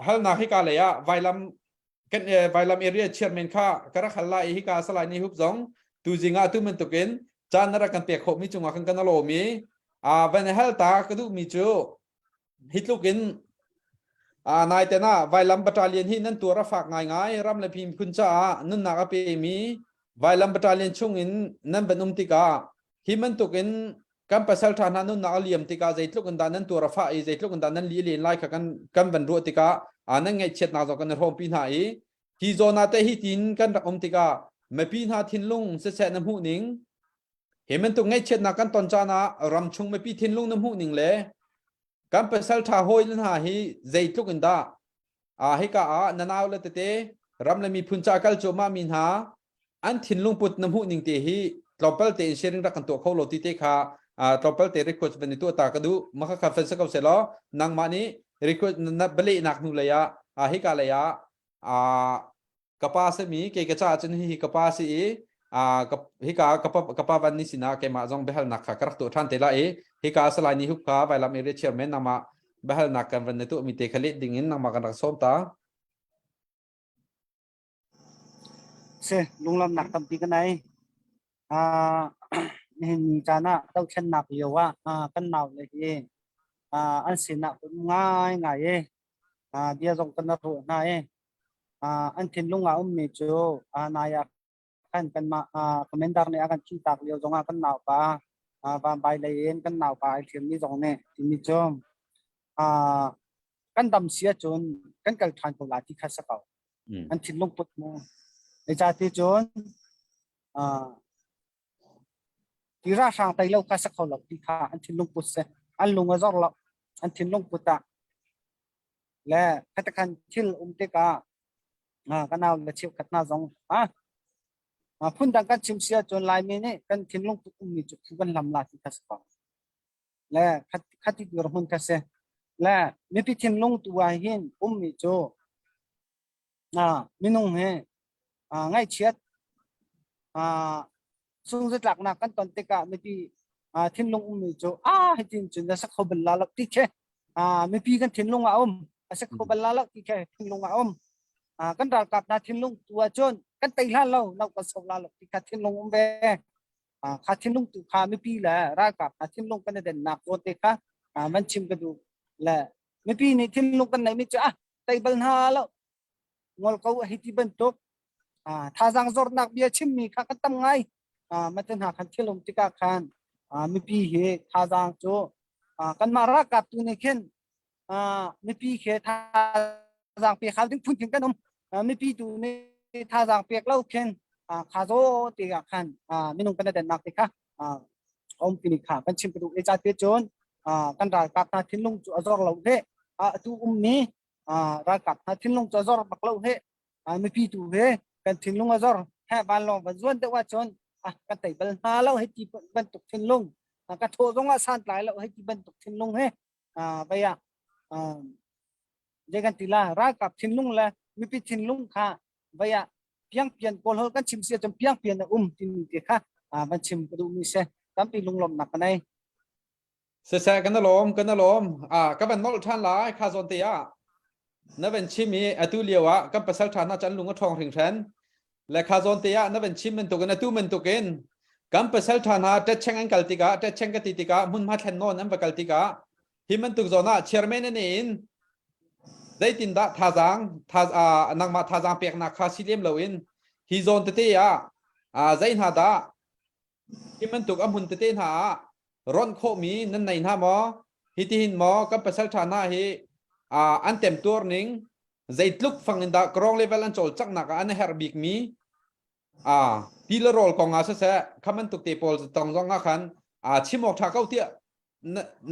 halnak hika lei ah vailam kan vailam area chairman kha ka rak hal lai i hika salai ni hup zong tu zing ah tu bantukin caan na rak kan pek khawh mi cungah kan kan lawm i a van hal ta ka duh mi cu hi tluk in a nai te na vailam battalion hi nan tuar a fak ngai ngai ram le phim phun caah nunnak a pe mi vailam battalion chung in nan van um tikah hi bantuk in kan pasal ṭha hna nunnak a liam tikah zeitluk in dah nan tuar a fah i zeitluk in dah nan li len lai kha kan kan van ruah tikah nan ngaihchiatnak zong kan i hrawmpi hna i hi zawn ah te hi tin kan rak um tikah mipi hna thinlung siseh na hmuh ning hi bantuk ngaihchiatnak kan ton caan ah ram chung mipi thinlung na hmuh ning le kan pasal ṭha hawi hna hi zeitluk in dah hika ah na nau le tete ram le miphun ca kal cuahmah mi hna an thinlung put na hmuh ning te hi tlawmpal tein sharing rak kan tuah kho lo ti te kha tlawmpal te request van i tuah ta ka duh ma kha kha fan sa ko se law nangmah nih request na balehnak hnu lei ah hika lei ah ka pa sami kei ka caah cun hihi ka pa si i hika ka pa ka pa van ni sinah keimah zong biahalnak kha ka rak tuah ṭhan te la i hika salai ni hup kha vailam area chairman nangmah biahalnak kan van na tuah mi te kha let ding in nangmah kan rak sawm ta. Si, lunglawmhnak tampi ka nei. Uh, nihin ni caan ah dohthlennak lio ah uh, kan nau le hi uh, an sinah um ngai ngai i uh, bia zong kan ruah hna i uh, an thinlung ah ummi cu uh, nai ah khan kanmah uh, commander nih a kan thihtak lio zongah kan naupa uh, vanbai lei in kan naupa ai thimmi zong nih timi cu uh, kan dam si ahcun kan kal ṭhan ko la ti kha sa ko. An thinlung put mu. Zeicahti cun uh, ti ralhrang tei lo kha sa kho lo ti kha an thinlung put si. An lung a zor lo. An thinlung put ah le khatakhan thil um tikah ka nau le cheukhat hna zong ah phundang kan chim si ahcun Laimi nih kan thinlung put ummi cu phu kan hlam la ti kha si ko. Le khati dirhmun kha si. Le mipi thinlung tu ah hin ummi cu minung hi ngaihchiat sungzatlaknak kan ton tikah mipi thinlung ummi cu ah hitin cun na sak kho bal la lo ti khi mipi kan thinlung ah um a sak kho bal la lo ti khi thinlung ah um kan ralkap hna thinlung tu ah cun kan tei hlan lo no kan sok la lo ti kha thinlung um ve kha thinlung tu kha mipi le ralkap hna thinlung kan i dennak zawn te kha man chim ka duh le mipi nih thinlung kan neih mi cu ah tei bal hna lo ngol ko hi ti bantuk thazaang zornak bia chimmi kha kan tam ngai mate hna khan thil um tikah khan mipi hi thazaang cu kanmah ralkap tu nih khin mipi khi thazaang pek hal ding phun khin kan um mipi tu nih thazaang pek lo khin kha zaw ti ah khan minung kan dennak te kha um timi kha kan chim ka duh e ca te cun kan ralkap hna thinlung cu a zor lo he atu ummi ralkap hna thinlung cu a zor bak lo he mipi tu he kan thinlung a zor he vanlawng van zuan deuh ahcun kan tei bal hna lo hei ti bantuk thinlung ka thawh zong ah santlai lo hei ti bantuk thinlung he vei ah zei kan ti la ralkap thinlung le mipi thinlung kha vei ah piangpian kawl hol kan chim si ahcun piangpian a um timi te kha van chim ka duhmi si tampi lunglawmhnak ka nei Siseh kan lawm kan lawm ah ka van nolh ṭhan lai kha zawn te ah na van chim i atu lio ah kan pasal ṭha hna can lung a ṭhawng hringhran le kha zawn te ah na van chim bantukin atu bantukin. Kan pasal ṭha hna ṭetcheng an kal tikah ṭetcheng ka ti tikah hmunhma thlen nawn an va kal tikah hi bantuk zawn ah chairman an in zeitindah thazaang tha nangmah thazaang peknak kha si lem loin hi zawn tete ah zei hna dah hi bantuk a hmun tete hna ah ronh khawhmi nan nei hna maw? Hitihin maw kan pasal ṭha hna hi an temtuar ning zeitluk fang in dah ground level an cawlcanghnak ah an herh bikmi ti le rawl kong ah siseh kha bantuk te pawl tong zong ah khan chim awk ṭha ko tiah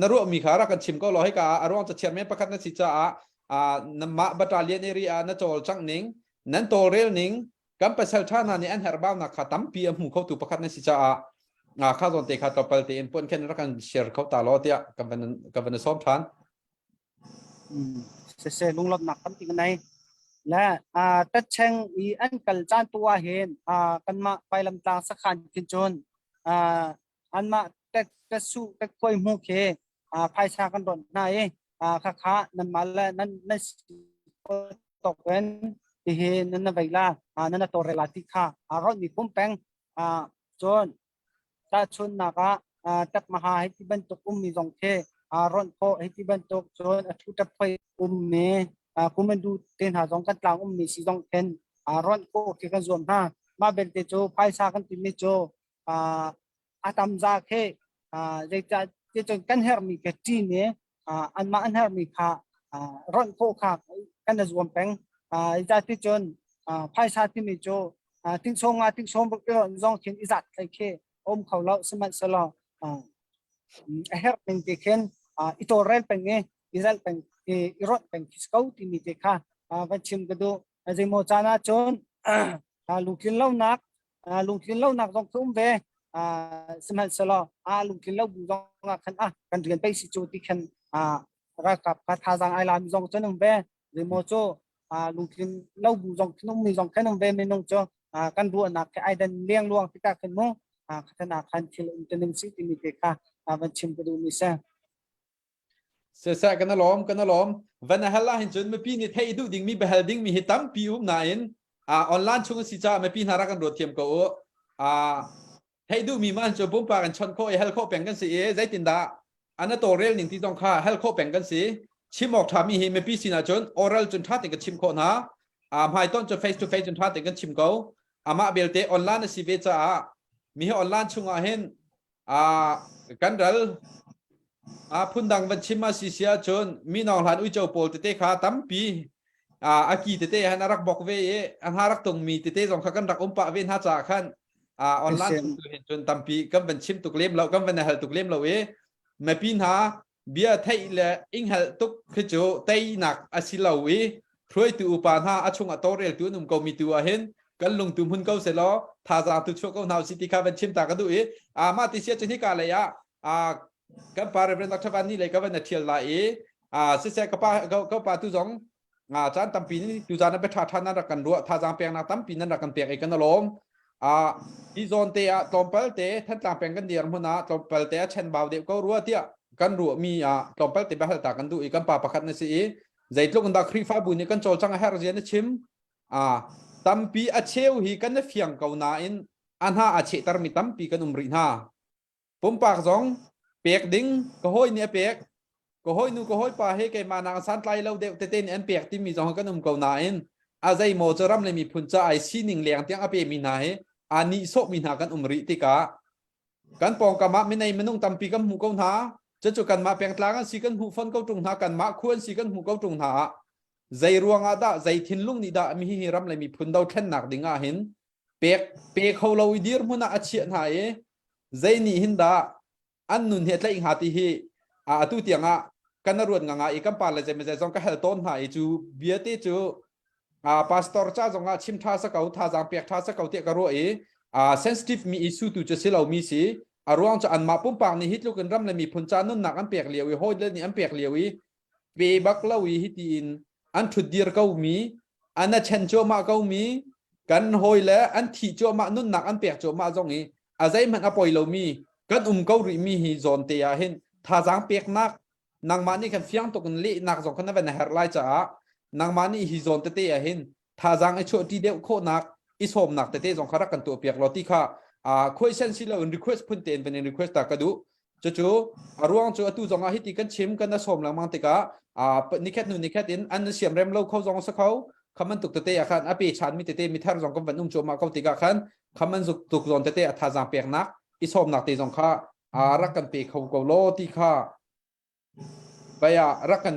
na ruahmi kha rak kan chim ko law hika ah a ruang ca chairman pakhat na si caah mah battalion area ah na cawlcangh ning nan tawlrel ning kan pasal ṭha hna nih an herhbaunak kha tampi a hmu khotu pakhat na si caah kha zawn te kha tlawmpal tein puan khen rak kan share kho ta law tiah kan van kan van sawm ṭhan. Siseh lunglawmhnak tampi ka nei. Le tatcheng i an kal caan tu ah hin kanmah Pailamtlang sakhan khin cun anmah tek su tek khuai hmu khi phaisa kan rawnh hna i khakha nanmah le nan nan si tawk in hihi nan na vei la nan na tawlrel la ti kha rawnh mi pum peng cun tahchunhnak ah takmaha hei ti bantuk ummi zong khi rawnh khawh hei ti bantuk cun a thu ṭap ummi kumandu te hna zong kan tlang ummi si zong khin rawnh khawh khi kan zuam hna. Mah belte cu phaisa kan timi cu a tam za khi zeicah cun kan herhmi khi ṭin i anmah an herhmi kha rawnh khawh kha kan i zuam peng. Zeicah ti cun phaisa timi cu tingsawm nga tingsawm ruk i rawnh zong khin i zat hlei khi a um kho lo sihmanhsehlaw a herh ning te khin i tawlrel peng i i zalh peng i i rawnh peng khi si ko timi te kha van chim ka duh. Zeimaw caan ah cun lungtlin lonak lungtlin lonak zong khi um ve sihmanhsehlaw a lungtlin lo bu zong ah khan ah kan rian pei si cu ti khan ralkap kha thazaang ai lami zong cun um ve zeimaw cu lungtlin lo bu zong khin ummi zong khan um ve minung cu kan ruahnak khi ai dan liang luang tikah khin mu khatana khan thil um tuning si timi te kha van chim ka duh mi si. Siseh kan lawm kan lawm van a hal ah hin cun mipi nih theih duh dingmi biahal dingmi hi tampi um nain online chung a si caah mipi hna rak kan ruat thiam ko u. Theih duhmi mah cu pumpak in chawnh khawh i hal khawh peng kan si i zeitindah an a tawlrel ning ti zong kha hal khawh peng kan si. Chim awk ṭhami hi mipi sinah cun oral cun ṭha tein kan chim khawh hna. Hmaitonh cu face to face cun ṭha tein kan chim ko. Amah belte online a si ve caah mi hi online chungah hin kan ral phundang van chim a si si ahcun mi nawng hlan uico pawl tete kha tampi a ki tete han a rak bok ve i a hna rak tungmi tete zong kha kan rak um pah ve hna caah khan online chung tu hin cun tampi kan van chim tuk lem lo kan van hal tuk lem lo i mipi hna bia theih le inghalh tuk khi cu teinak a si lo i hruaitu upa hna a chungah tawlreltu an um ko mi tu ah hin kan lungtu hmun ko selaw thazaang tu chuah ko hna usih ti kha van chim ta ka duh i a mah ti sia cun hika lei ah a kan pa Reverend Dr. Van ni lei ka van a thial lai i a siseh ka pa ka pa tu zong nga caan tampi ni tu zan bia ṭha ṭha nan rak kan ruah thazaang peknak tampi nan rak kan pek i kan lawm a hi zawn te ah tlawmpal te Thantlang peng kan dir hmun ah tlawmpal te a chen bau deuh ko rua tiah kan ruah mi ah tlawmpal te biahal ta kan duh i kan pa pakhat na si i zeitluk in dah Khrihfabu nih kan cawlcang a herh zia na chim a tampi a cheu hi kan na fiang ko nain a hna a chehter mi tampi kan um rih hna Pumpak zong pek ding ka hawi nih a pek. Ka hawinu ka hawipa he keimah nak santlai lo deuh tete nih an pek timi zong kan um ko nain a zeimaw cu ram le miphun ca ai sining leng tiang a pemi hna hi aa nihsawhmi hna kan um rih tikah kan pawngkam ah minei minung tampi kan hmuh ko hna. Cucu kanmah pengtlang an si kan hmuh fon ko ṭung hna kanmah khu an si kan hmuh ko ṭung hna ah zei ruang ah dah zei thinlung nih dah mi hi ram le miphun dothlennak ding ah hin pek pe kho lo i dirhmun ah a chiah hna i zei nih hin dah an nun hi a tlaih hnga ti hi atu tiang ah kan ruat nga i kan pa le zei zong ka hal tawn hna i cu bia te cu pastor ca zong ah chim tha sa ko thazaang pek tha sa ko tiah ka ruah i sensitive mi issue tu cu si lo mi si a ruang cu anmah pumpak nih hi tluk in ram le miphun ca nunnak an pek lio i hawi le nih an pek lio i pe bak lo i hi tiin an ṭhut dir ko mi an a chen cuahmah ko mi kan hawi le an thih cuahmah nunnak an pek cuahmah zong i a zeihmanh a poi lomi kan um ko rih mi hi zawn te ah hin thazaang peknak nangmah nih khan fiang tuk in lehnak zong khan na van herh lai caah nangmah nih hi zawn tete ah hin thazaang i chuahṭi deuh khawhnak i sawmnak tete zong kha rak kan tuah piak law ti kha. A question si lo in request phun tein van in request ta ka duh. Cucu a ruang cu atu zong ah hiti kan chim kan na sawm lengmang tikah nikhat hnu nikhat in an siam rem lo kho zong sa kho khaman tuk tete ah khan a pe chan mi tete mi thar zong kan van um cuahmah ko tikah khan khaman zuk tuk zawn tete a thazaang peknak i sawmnak te zong kha rak kan pe kho ko law ti kha Vai ah rak kan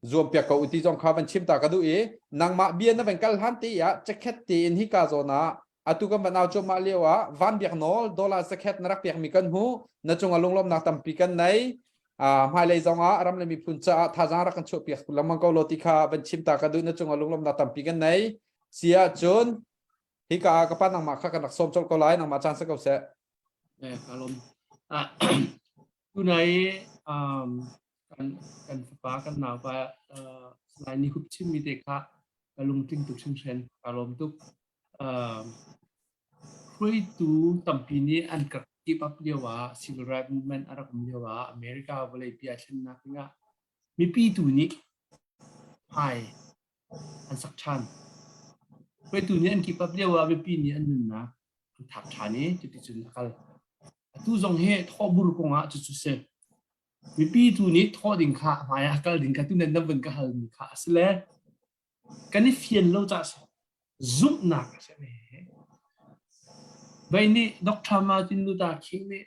zuam piak ko ti zong kha van chim ta ka duh i nangmah bia na van kal hlan te ah cakhet tein hika zawn ah atu kan van au cuahmah lio ah van biak nawl dollar zakhet na rak pek mi kan hmu na cungah lunglawmnak tampi kan nei hmailei zong ah ram le miphun caah thazaang rak kan chuah piak lengmang ko law ti kha van chim ta ka duh na cungah lunglawmnak tampi kan nei si ahcun hika ah ka pa nangmah kha kan rak sawm colh ko lai nangmah caan si ko seh Eh, ka lawm. Ah, tunai um, kan kan fapa kan naupa uh, Salai Ni Hup chimmi te kha ka lungtling tuk hringhran ka lawm tuk. Um, hruaitu tampi nih an ka keep up lio ah civil rights movement a rak um lio ah America vawleipi a thlennak dingah mipi tu nih hmai an sak ṭhan. Hruaitu nih an keep up lio ah mipi nih an nunnak an thak ṭhan i cuticun a kal. Atu zong hi thawhbur kongah cucu si. Mipi tu nih thawh ding kha hmai ah kal ding kha tunan na vun ka halmi kha a si le kan i fian lo caah si. Zumhnak a si ve. Vei nih Dr. Martin Luther King nih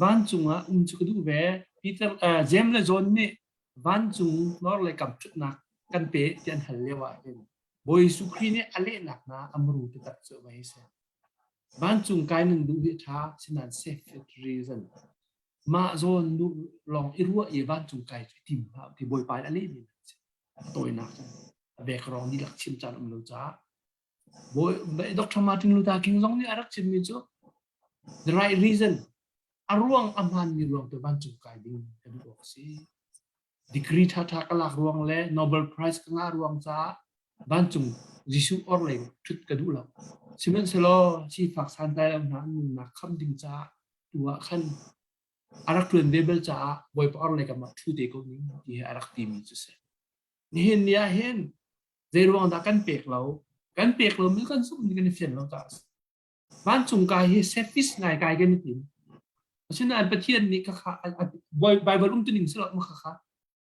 vancung ah um cu ka duh ve. Peter, uh, James le John nih vancung nor le kam ṭhutnak kan pe ti an hal lio ah hin Bawi Jesuh Khrih nih a lehnak hna a muru taktak cu a si. Vancung kai nan duh hi ṭha sinain safe reason mah zawn duh lawng i ruah i vancung kai cu tim hlah ti Bawipa nih a lehmi a si. A tawinak cu a bek rong dihlak chim caan um lo caah Bawi Dr. Martin Luther King zong nih a rak chimmi cu the right reason a ruang a hmaanmi ruang tu vancung kai ding ka duh awk si. Degree ṭhaṭha ka lak ruang le Nobel Prize ka ngah ruang caah vancung Jesuh orhlei ṭhut ka duh lo. Sihmanhsehlaw sifak santlai lo hna an nunnak kham ding caah tu ah khan a rak ṭuan ve bal caah Bawipa orhlei kam ah ṭhu te ko ning ti hi a rak timi cu si. Nihin ni ah hin zei ruang dah kan pek lo? Kan pek lomi kan zumh ni kan i fian lo caah a si. Vancung kai hi selfish ngai kai kan i tim. Asinain Pathian nih khakha Bible umtuning si lo ma khakha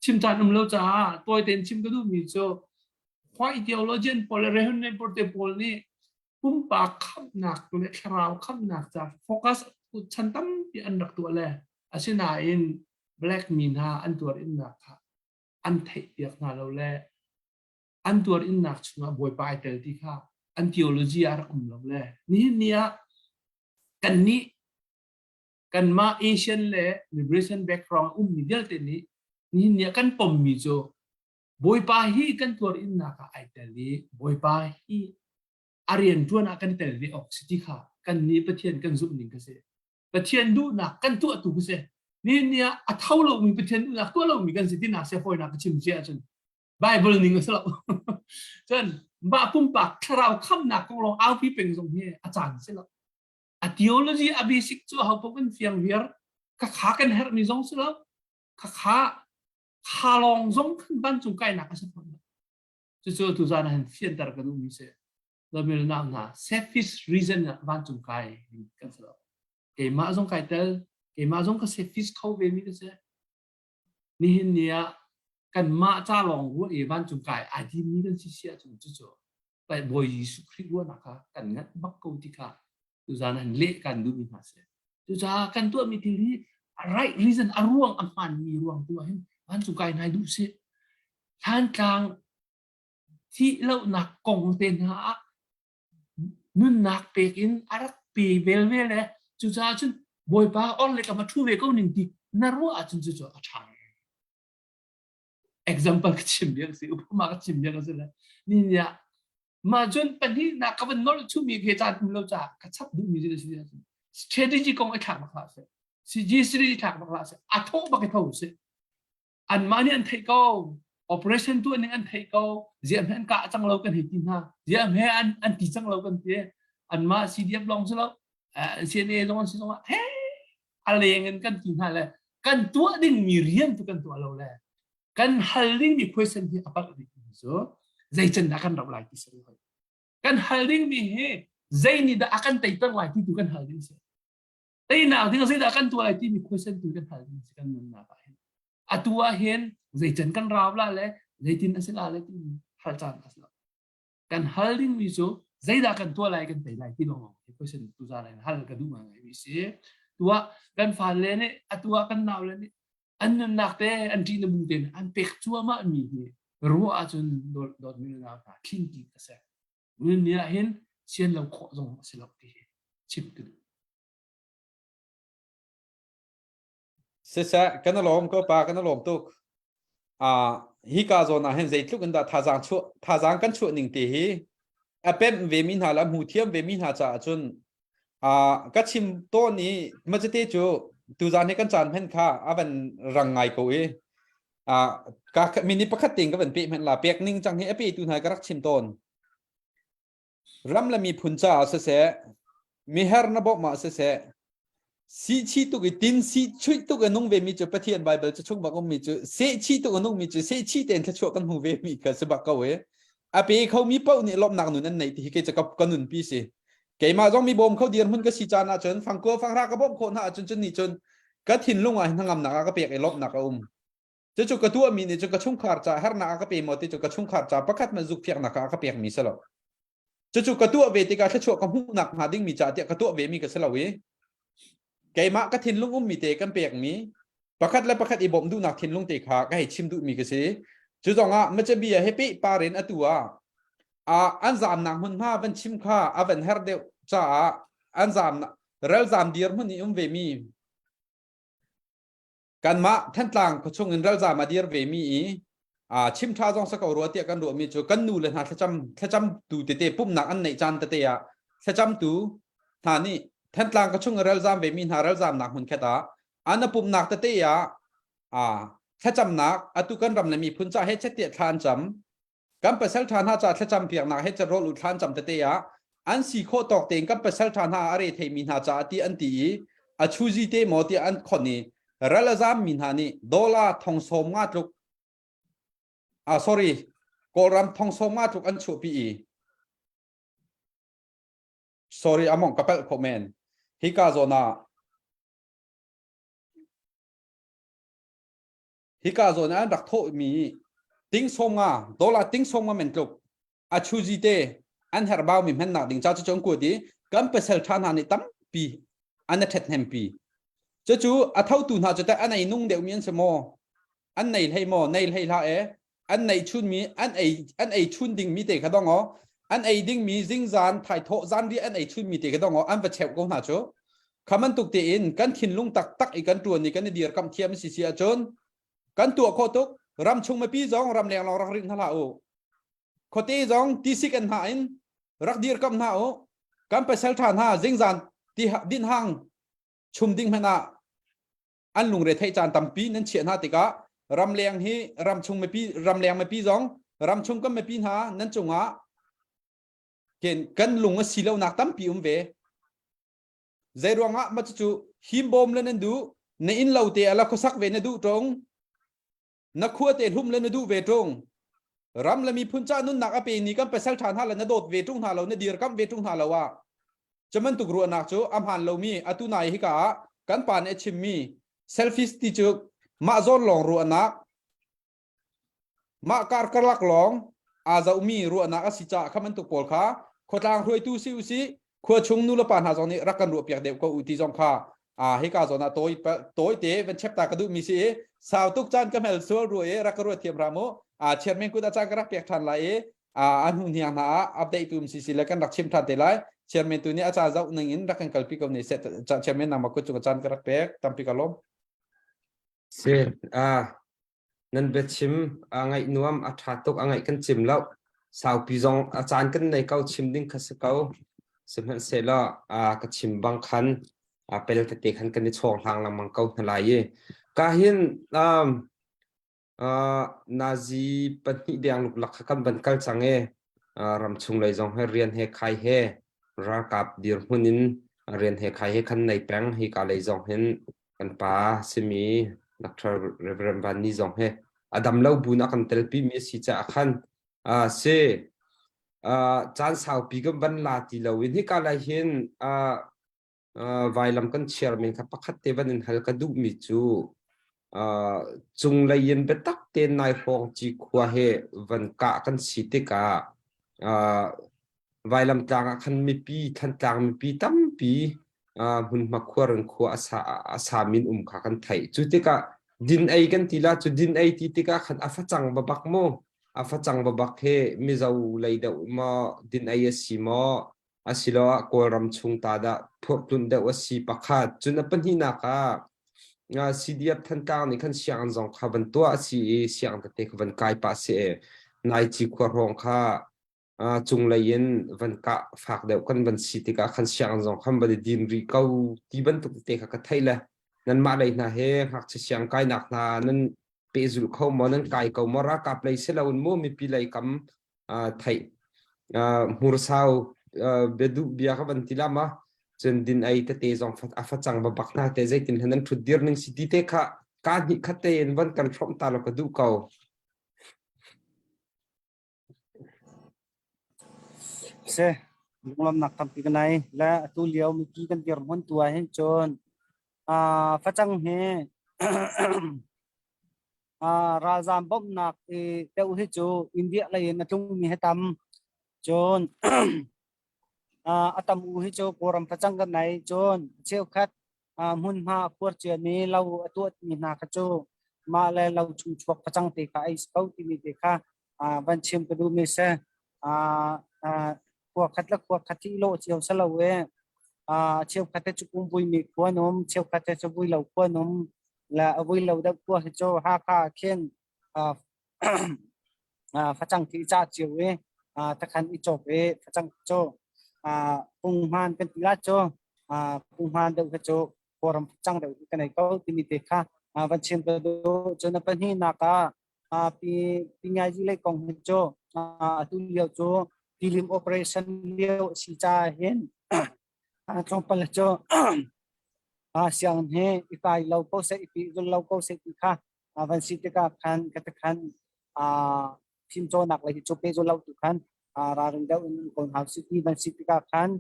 chim caan um lo caah tawi tein chim ka duhmi cu white theologian pawl le Rehoboam te pawl nih pumpak khamhnak le thlarau khamhnak ca focus chan tampi an rak tuah le asinain black mi hna an tuar innak kha an theih piak hna lo le an tuar innak chungah Bawipa ai tel ti kha an theology ah rak um lo le nihin ni ah kannih kanmah Asian le liberation background ummi vialte nih nihin ni ah kan pommi cu Bawipa hi kan tuar innak ah ai tel i Bawipa hi a rian ṭuan ah kan tel ve awk si ti kha kan nih Pathian kan zumh ning ka si. Pathian duhnak kan tuahtu ka si. Nihin ni ah a tho lomi Pathian duhnak tuah lomi kan si tinak sia fawinak ka chim cia ahcun Bible ning a si lo. Cun mah pumpak thlarau khamnak kong lawng aupi peng zong hi a caan si lo. A theology a basic cu ho paoh kan fiang viar. Khakha kan herhmi zong si lo. Khakha kha lawng zong kan vancung kainak a si fawn lo. Cucu tuzaan ah hin fianter ka duhmi si. Lomil nau hna selfish reason ah vancung kai kan si lo. Keimah zong kai tel, keimah zong ka selfish kho ve mi ka si. Nihin ni ah kanmah ca lawng ruah i vancung kai ai timmi kan si si ahcun cucu Bawi Jesuh Khrih ruahnak kha kan nganh bak ko ti kha tuzaan ah leh kan duhmi hna si. Cucaah kan tuahmi thil hi a right reason a ruang a hmaanmi ruang tu ah hin vancung kai hna duh sih. Thlantlang thih lonak kong te hna ah nunnak pek in a rak pe vel ve le cucaah cun Bawipa or le kam a ṭhu ve ko ning ti na ruah ahcun cucu a ṭha. Example ka chim biak si, upama ka chim biak si le ni ni ah mah cun pahnihnak ka van nolh chumi ke caan um lo caah ka chap duhmi cu si strategy kong i thlak bak hlah seh CG strategy thlak bak hlah seh a thawh bak i tho seh anmah nih an theih ko operation tuah ning an theih ko ziah hme an kah cang lo kan hei ti hna ziah hme an an ti cang lo kan ti anmah CDF lawng si lo CNA zong an si zong ah he a leng in kan ti hna le kan tuah ding mi rian tu kan tuah lo le kan hal ding mi question hi a palh ding cu zei can dah kan rauh lai ti si kan hal ding mi hi Zei nih dah a kan teiter lai ti tu kan hal ding si. Teinak ding zeidah kan tuah lai timi question tu kan hal ding si kan nunnak ah hin. Atu ah hin zeican kan rau la le zeitin a si la le timi hal caan a si lo. Kan hal ding mi cu zeidah kan tuah lai kan tei lai ti lawng hi question tu za lai hal ka duh ngai mi si. Tuah kan fale nih atu ah kan nau le nih an nunnak te an ṭih na bu tein an pek cuahmah mi hi ruah ahcun dawt mi na hna thlin ti a si. Ni ah hin sian lo khawh zong a si lo ti hi chim ka duh. Siseh, kan i lawm ko pa, kan i lawm tuk. Ah, hi ka zawn ah hin zeitluk in dah thazaang chuah thazaang kan chuah ning te hi a pemh ve mi hna le a hmu thiam ve mi hna caah cun ah ka chim tawn i macate cu tuzaan hi kan caan hman kha a van rang ngai ko i ah ka minute pakhat tein ka van pe hmanh la pek ning cang hi a pe tu hna ka rak chim tawn. Ram le miphun caah siseh, miher na bawmh ah siseh, sihchih tuk i tin si chuih tuk a nung vemi cu Pathian Baibal cu chung bak ummi cu sehchih tuk a nungmi cu sehchih tein thluachuah kan hmu vemi kha si bak ko e. A pe khomi paoh nih lawmhnak nun an neih ti hi kei cu ka nunpi si. Keimah zong mi bawm kho dirhmun ka si caan ahcun fangkua fanghra ka bawmh khawh hna ahcun cun nih cun ka thinlung ah hnangamnak a ka pek i lawmhnak a um. Cucu ka tuahmi nih cun ka chungkhar ca hernak a ka pe maw ti cu ka chungkhar ca pakhat hmanh zukphiaknak ah a ka pekmi si lo. Cucu ka tuah ve tikah thluachuah ka hmuhnak hnga dingmi ca tiah ka tuah vemi ka si lo i keimah ka thinlung ummi te kan pekmi pakhat le pakhat i bawmh duhnak thinlung te kha ka hei chim duhmi ka si. Cu zongah Macabia he pehpar in atu ah an zamnak hmunhma van chim kha a van her deuh caah an zam ralzam dirhmun i um vemi Kanmah Thantlang khuachung in ralzaam a dir vemi i chim ṭha zong sa ko rua tiah kan ruahmi cu kan nu le hna thlacam thlacamtu tete pumhnak an neih caan tete ah thlacamtu hna nih Thantlang khuachung i ralzaam vemi hna ralzaamnak hmunkhat ah an a pumhnak tete ah thlacamnak atu kan ram le miphun ca he chet tiah thla an cam Kan pasal ṭha hna ca thlacam piaknak he rawl u thlan cam tete ah an si khawh tawk tein kan pasal ṭha hna a re theimi hna caah ti an ti i a chuzi te maw tiah an khon i ral a zaammi hna nih dollar thong sawm nga tluk ah sorry Kawlram thong sawm nga tluk an chuahpi i sorry among ka palh khawh men hika zawn ah Hika zawn ah an rak thawhmi ting sawm nga dollar ting sawm nga men tluk a chuzi te an herhbaumi hmannak ding ca cu an kuat i kan pasal ṭha hna nih tampi an a ṭhathnempi. Cucu a thotu hna cu teh an ei nung deuhmi an si maw? An nei hlei maw? Nei hlei hlah e. An nei chunmi an ei an ei chun dingmi te kha dong aw. An ei dingmi zingzan thaithawh zanriah an ei chunmi te kha dong aw an va cheuh ko hna cu. Kha bantuk tein kan thinlung taktak i kan ṭuan i kan i dirkamh thiam si si ahcun kan tuah khawh tuk. Ramchung mipi zong ramleng lawng rak ring hna hlah u. Khuate zong tisik an hna in rak dirkamh hna u. Kan pasal ṭha hna zingzan ti dinhang chum ding hmanh ah an lungre theih caan tampi nan chiah hna tikah ramleng hi ramchung mipi ramleng mipi zong ramchung kan mipi hna nan cungah kan lung a si lonak tampi um ve. Zei ruangah mah cucu himbawm le nan duh, na inn lo te ala khuasak ve na duh ṭung, na khua te hlum le na duh ve ṭung, ram le miphun ca nunnak a pe ni kan pasal ṭha hna le na dawt ve ṭung hna lo, na dirkamh ve ṭung hna lo ah cu bantuk ruahnak cu a hmaan lomi atu nai hika ah kan pa nih a chimmi selfish ti cu mah zawn lawng ruahnak Mah karkalak lawng aa zohmi ruahnak a si caah kha bantuk pawl kha khuatlang hruaitu si usih khua chung nulepa hna zong nih rak kan ruahpiak deuh ko u ti zong kha aa hika zawn ah tawi tawi te van chep ta ka duhmi si i sau tuk caan ka hmel sual rua i rak ka ruat thiam hram u aa chairman kut ah caan ka rak pek ṭhan lai i aa a hnu hniang hna ah update tu si si le kan rak chim ṭhan te lai chairman tu nih a ca zoh ning in rak kan kalpi ko ne seh chairman nangmah kut cung caan ka rak pek tampi ka lawm Si, ah Nan biachim a ngaih nuam, a ṭha tuk, a ngaih kan cim lo. Saupi zong a caan kan nei ko, chim ding kha si ko. Sihmanhsehlaw ka chim bang khan pel tete khan kan i chawng hlang lengmang ko hna lai i ka hin um, uh, nazi pahnih deng luklak kha kan van kal cang i uh, ramchung lei zong he rian he khai he ralkap dirhmun in rian he khai he khan nei peng hi ka lei zong hin kan pa simi Dr. Reverend Van Ni zong he a dam lo bu na kan telpi mi a si caah khan a si. Caan saupi kan van la ti lo in hika lai hin vailam kan chiarmi kha pakhat te van in hal ka duhmi cu cunglei in biatak tein nai hrawng ci khua he van kah kan si tikah vailam tlang ah khan mipi Thantlang mipi tampi hmunhma khuaran khua a sa min um kha kan theih. Cu tikah din ei kan ti la cu din ei ti tikah khan a facang babak mu a facang babak he Mizo lei deuh maw din ei a si maw asiloah Kawlram chung ta dah phurhtlunh deuh a si pakhat. Cun a pahnihnak ah CDF Thantlang nih khan sianginn zong kha van tuah a si i sianginn tete kha van kai pah si i nai ci khua hrawng kha cunglei in van kah fak deuh kan van si tikah khan sianginn zong khan van i din rih ko ti bantuk tete kha ka theih le nanmah lei hna he ngakchia siang kainak hna nan pehzulh kho maw nan kai ko maw ralkap lei si loin mu mipi lei kam theih hmursau biaduh bia ka van ti la ma cun din ei tete zong a facang babak hna te zeitin han nan thut dir ning si ti te kha ka hnih khat te in van kan hrawm ta lo ka duh ko. Si, lunglawmhnak tampi ka nei. Le atu lio mipi kan dirhmun tu ah hin cun facang hi ralzaam bawmhnak i deuh hi cu India lei in a tlungmi hi tam. Cun a tam u hi cu Kawlram facang kan nei. Cun cheukhat hmunhma a khuar ciami lo a tuahmi hna kha cu mah le lo chung chuak facang te kha ei si ko timi te kha van chim ka duhmi si. Khua khat le khua khat hi i lawh cio si lo i cheukhat te cu kum vuimi khua an um, cheukhat te cu vui lo khua an um. Le a vui lo deuh khua hi cu Hakha ah khin facang khi i cah cio i takhan i cawk i facang cu punghman kan ti la cu punghman deuh kha cu kawlram facang deuh hi kan ei ko timi te kha van chim ka duh. Cun a pahnihnak ah pi pi lei kong hi cu atu lio cu tilim operation lio a si caah hin tlawmpal cu sianginn hi i kai lo ko seh i pi zul lo ko seh ti kha van si tikah khan ka khan fimcawnnak lei hi cu pe zul lo tu khan ralring deuh in um ko hna usih ti van si tikah khan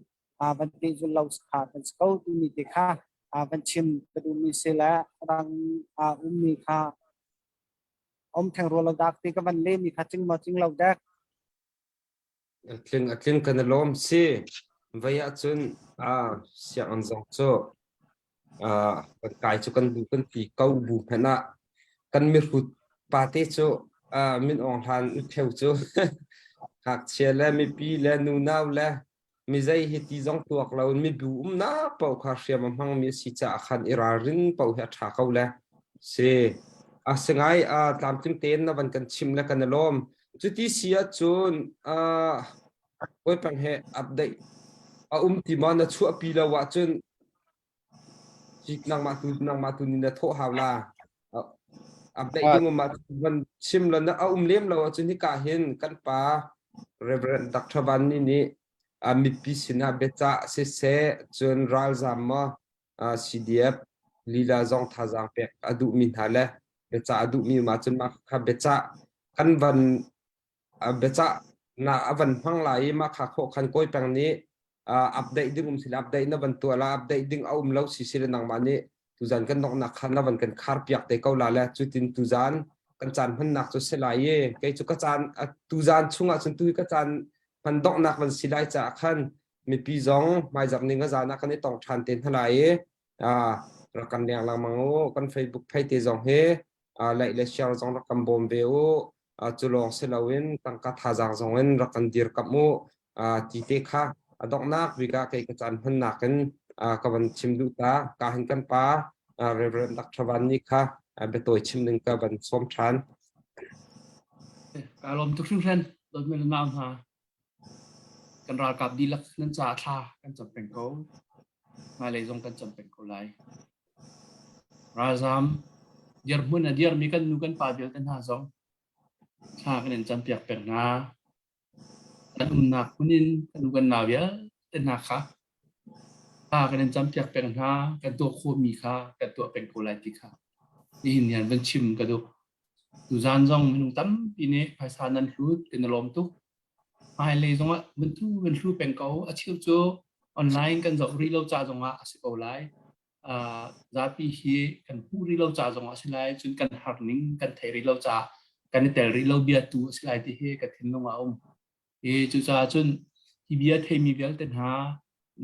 van pe zul lo kha kan si ko timi te kha van chim ka duhmi si le rang ummi kha om theng rua lo dak ti ka van lemi kha cing maw cing lo dek. A tling a tling kan i lawm si. Vei ahcun sianginn zong cu kan kai cu kan bu kan ti ko bu hmanh ah kan mihrut pate cu min Aung Hlan utheu cu ngakchia le mipi le nunau le mizei hi ti zong tuak lo in mibu umnak paoh kha hriam a hmangmi a si caah khan i ralrin paoh hi a ṭha ko le si a si ngai tlamtling tein na van kan chim le kan i lawm cuti si ahcun Bawipa he update a um ti maw na chuahpi lo ahcun nangmah tu nangmah tu nih na thawh hau la. Update ding um ahcun van chim lo na a um lem lo ahcun hika hin kan pa Reverend Dr. Van Ni nih mipi sinah biacah siseh cun ralzam maw CDF lila zong thazaang pek a duhmi hna le biacah a duhmi um ahcun mah kha biacah kan van biacah na a van hmang lai i mah kha khawh khan kawi peng nih update ding um sila update na van tuah la update ding a um lo si si le nangmah nih tuzan kan donghnak khan na van kan khar piak te ko la le cutin tuzan kan caan hmannak cu si lai i kei cu ka caan tuzan chungah cun tu hi ka caan hman donghnak van si lai caah khan mipi zong hmaizarh ning a zan ah kan i tong ṭhan te hna lai i rak kan leng lengmang u kan Facebook phei te zong hi like le share zong rak kan bawm ve u cu lawng si loin tangka thazaang zong in rak kan dirkamh u ti te kha a donghnak bik ah kei ka caan hmannak in ka van chim duh ta ka hin kan pa Reverend Dr. Van Ni kha biatawi chim ding ka van sawm ṭhan. Ka lawm tuk hringhran dawtmi le nau hna kan ralkap dihlak nan caah thla kan cam peng ko hmailei zong kan cam peng ko lai Ralzaam dirhmun a dirmi kan nu kan pa vialte hna zong thla kan in campiak peng hna. Kan umnak hmun in kan nu kan nau vialte hna kha thla kan in campiak peng hna. Kan tuah khawhmi kha kan tuah peng ko lai ti kha nihin ni ah van chim ka duh. Tuzaan zong minung tampi nih phaisa nan hlut kan i lawm tuk. Hmailei zongah van thu van hlu peng ko. A cheu cu online kan zoh rih lo ca zongah a si ko lai. Uh, zapi hi kan hmuh rih lo ca zongah a si lai. Cun kan har ning kan theih rih lo ca kan i tel rih lo bia tu a si lai ti hi ka thinlung ah a um. I cucaah cun hi bia theimi vialte hna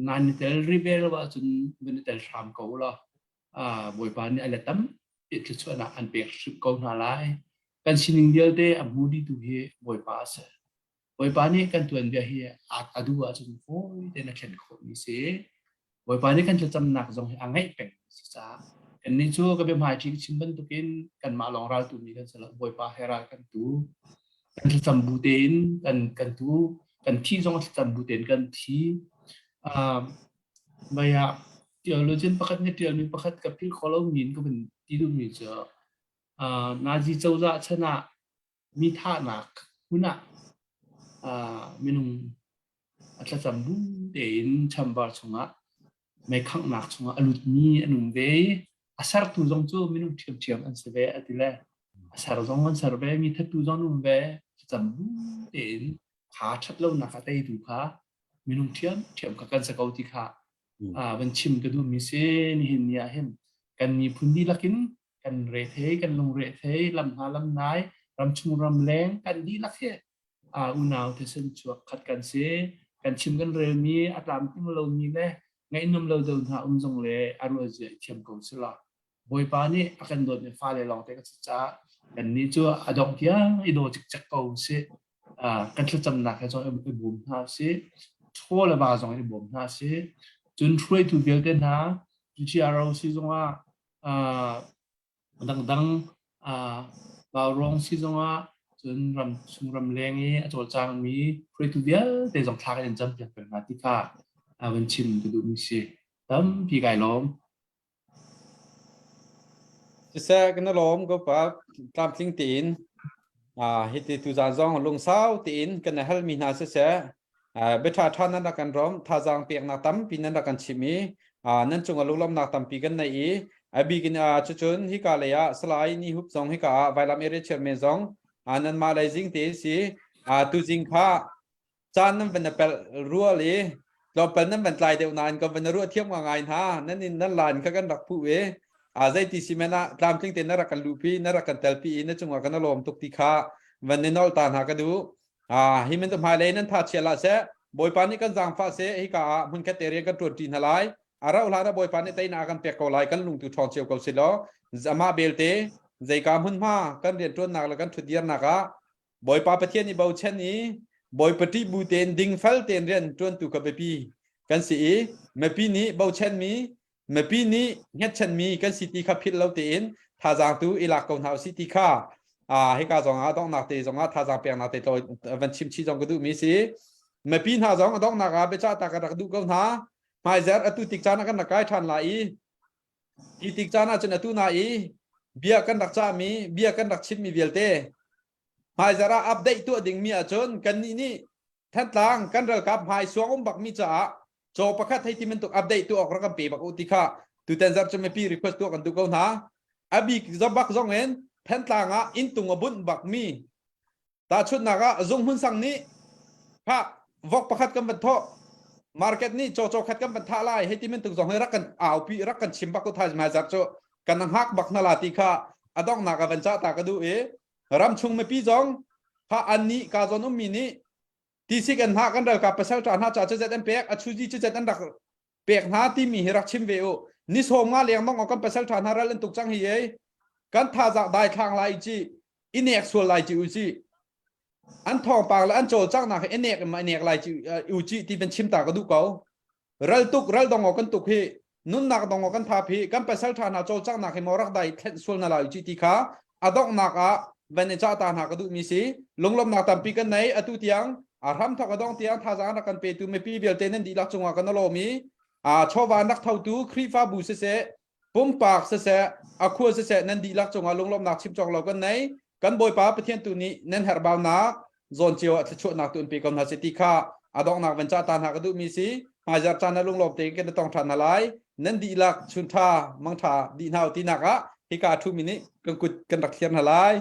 nan i tel rih ve lo ahcun van i tel hram ko u law uh, Bawipa nih a let tampi thluachuahnak an pek hrim ko hna lai. Kan sining vialte a hmu dihtu hi Bawipa a si. Bawipa nih kan tuanbia hi a duh ahcun fawi tein a thlen khawhmi si. Bawipa nih kan thlacamnak zong hi a ngaih peng si caah kannih cu ka biahmaiṭi ka chim bantukin kanmah lawng ral tumi kan si lo. Bawipa he ral kan tu. Kan thlacam bu tein kan kan tu. Kan thi zong thlacam bu tein kan thi. Uh, mei ah theologian pakhat nih ṭialmi pakhat ka philh kho lomi in ka vun ti duhmi cu uh, Nazi cozah chan ah mi thahnak hmun ah uh, minung a thlacam bu tein chamber chungah meikhanghnak chungah a lutmi an um ve i a sertu zong cu minung ṭhiamṭhiam an si ve a ti le a ser zong an ser ve mi thattu zong an um ve thlacam bu tein kha ṭhat lonak a teitu kha minung ṭhiamṭhiam kha kan si ko ti kha van chim ka duhmi si nihin ni ah hin kan miphun dihlak in kan rethei kan lungrethei lam hna lam nai ramchung ramleng kan dihlak hi unau thisen chuak khat kan si. Kan chim kan relmi a tlamtling lomi le ngaih-nuam lo do hna um zong le a ruah zia i thiam ko si law. Bawipa nih a kan dawtmi fale lawngte kan si caah kannih cu a dongh tiang i daw cikcek ko usih. Kan thlacamnak he zong i bawm hna usih. Chaw le va zong i bawm hna usih. Cun hruaitu vialte hna GRO si zongah dangdang Vaurawng si zongah cun ram chung ramleng i a cawlcangmi hruaitu vialte zong thla kan in campiak peng hna ti kha van chim ka duhmi si. Tampi kai lawm. Siseh kan i lawm ko pa tlamtling tein hiti tuzaan zong lungsau tein kan i halmi hna siseh Biaṭha ṭha nan rak kan rawm, thazaang peknak tampi nan rak kan chimh i nan cungah lunglawmhnak tampi kan nei i a bik in cucun hika lei ah Salai Ni Hup zong hika ah Vailam Area Chairman zong nanmah lei zing te si tuzing kha caan nan van pelh rual i tlawmpal nan van tlai deuh nain kan van ruah thiam ngai hna nan in nan lan kha kan rak phu i zeiti si men ah tlamtling te na rak kan luhpi na rak kan telpi i na cungah kan lawm tuk ti kha van ni nol ta hna ka duh Hi men hmailei nan tha chia la seh. Bawipa nih kan zaangfah seh. Hika ah hmunkhat te rian kan ṭuan ṭi hna lai. A rauh hlan ah Bawipa nih teinak a kan pek ko lai. Kan lung tu ṭhawng cio ko si law. Amah belte zeika hmunhma kan rianṭuannak le kan ṭhutdirnak ah Bawipa Pathian i bochan i Bawipa ṭih bu tein dingfel tein rian ṭuantu kha biapi kan si i mipi nih bochanmi mipi nih hngetchanmi kan si ti kha philh lo tein thazaang tu i lak ko hna usih ti kha hika zong ah donghnak te zong ah thazaang peknak te van chim chih zong ka duhmi si mipi hna zong a donghnak ah biacah ta ka rak duh ko hna hmaizer atu tik caan ah kan rak kai ṭhan lai i hi tik caan ah cun atu na i bia kan rak cahmi bia kan rak chimmi vialte hmaizar ah update tuah dingmi ahcun kannih nih Thantlang kan ralkap hmai suang um bakmi caah caw pakhat hei ti bantuk update tuah awk rak kan pe bak u ti kha tutan zarh cu mipi request tuah kan duh ko hna. A bik bak zong in Thantlang ah inntung a bunh bakmi tahchunhnak ah zunghmun sang nih kha vok pakhat kan van thawh market nih caw caw khat kan van thah lai hei ti bantuk zong hi rak kan aupi rak kan chim bak u thai hmaizarh cu kan hngak bak hna la ti kha a donghnak ah van cah ta ka duh i ramchung mipi zong kha annih ka zawn ummi nih tisik an hna kan ralkap pasal ṭa hna ca cuzet an pek a chuzi cuzet an rak pek hna timi hi rak chim ve u ni sawm nga leng mong kan pasal ṭha hna ral an tuk cang hi ei kan thazaang dai thlang lai ci i nek sual lai ci u ci an thawngpang le an cawlcanghnak hi i nek in ma i nek lai ci u ci ti van chim ta ka duh ko Ral tuk ral dong kan tuk hi nunnak dong kan thap hi kan pasal tha hna cawlcanghnak hi maw rak dai thlen sual na lai chi ti kha a donghnak ah van i cah ta hna ka duh mi si lunglawmnak tampi kan nei atu tiang a hram thok a dong tiang thazaang rak kan petu mipi vialte nan dihlak cungah kan lawm i a chawva nak thotu Khrihfabu siseh pumpak siseh a khua siseh nan dihlak cungah lunglawmnak chim cawk lo kan nei kan bawipa pathian tu nih nan herhbaunak zawn cio ah thluachuahnak tu in pe ko hna seh ti kha a donghnak van cah ta hna ka duhmi si hmaizarh caan ah lunglawm tein kan i tong ṭhan hna lai nan dihlak chun ṭha mang ṭha dih hna u tinak ah hika ṭhumi nih kan kut kan rak thlir hna lai.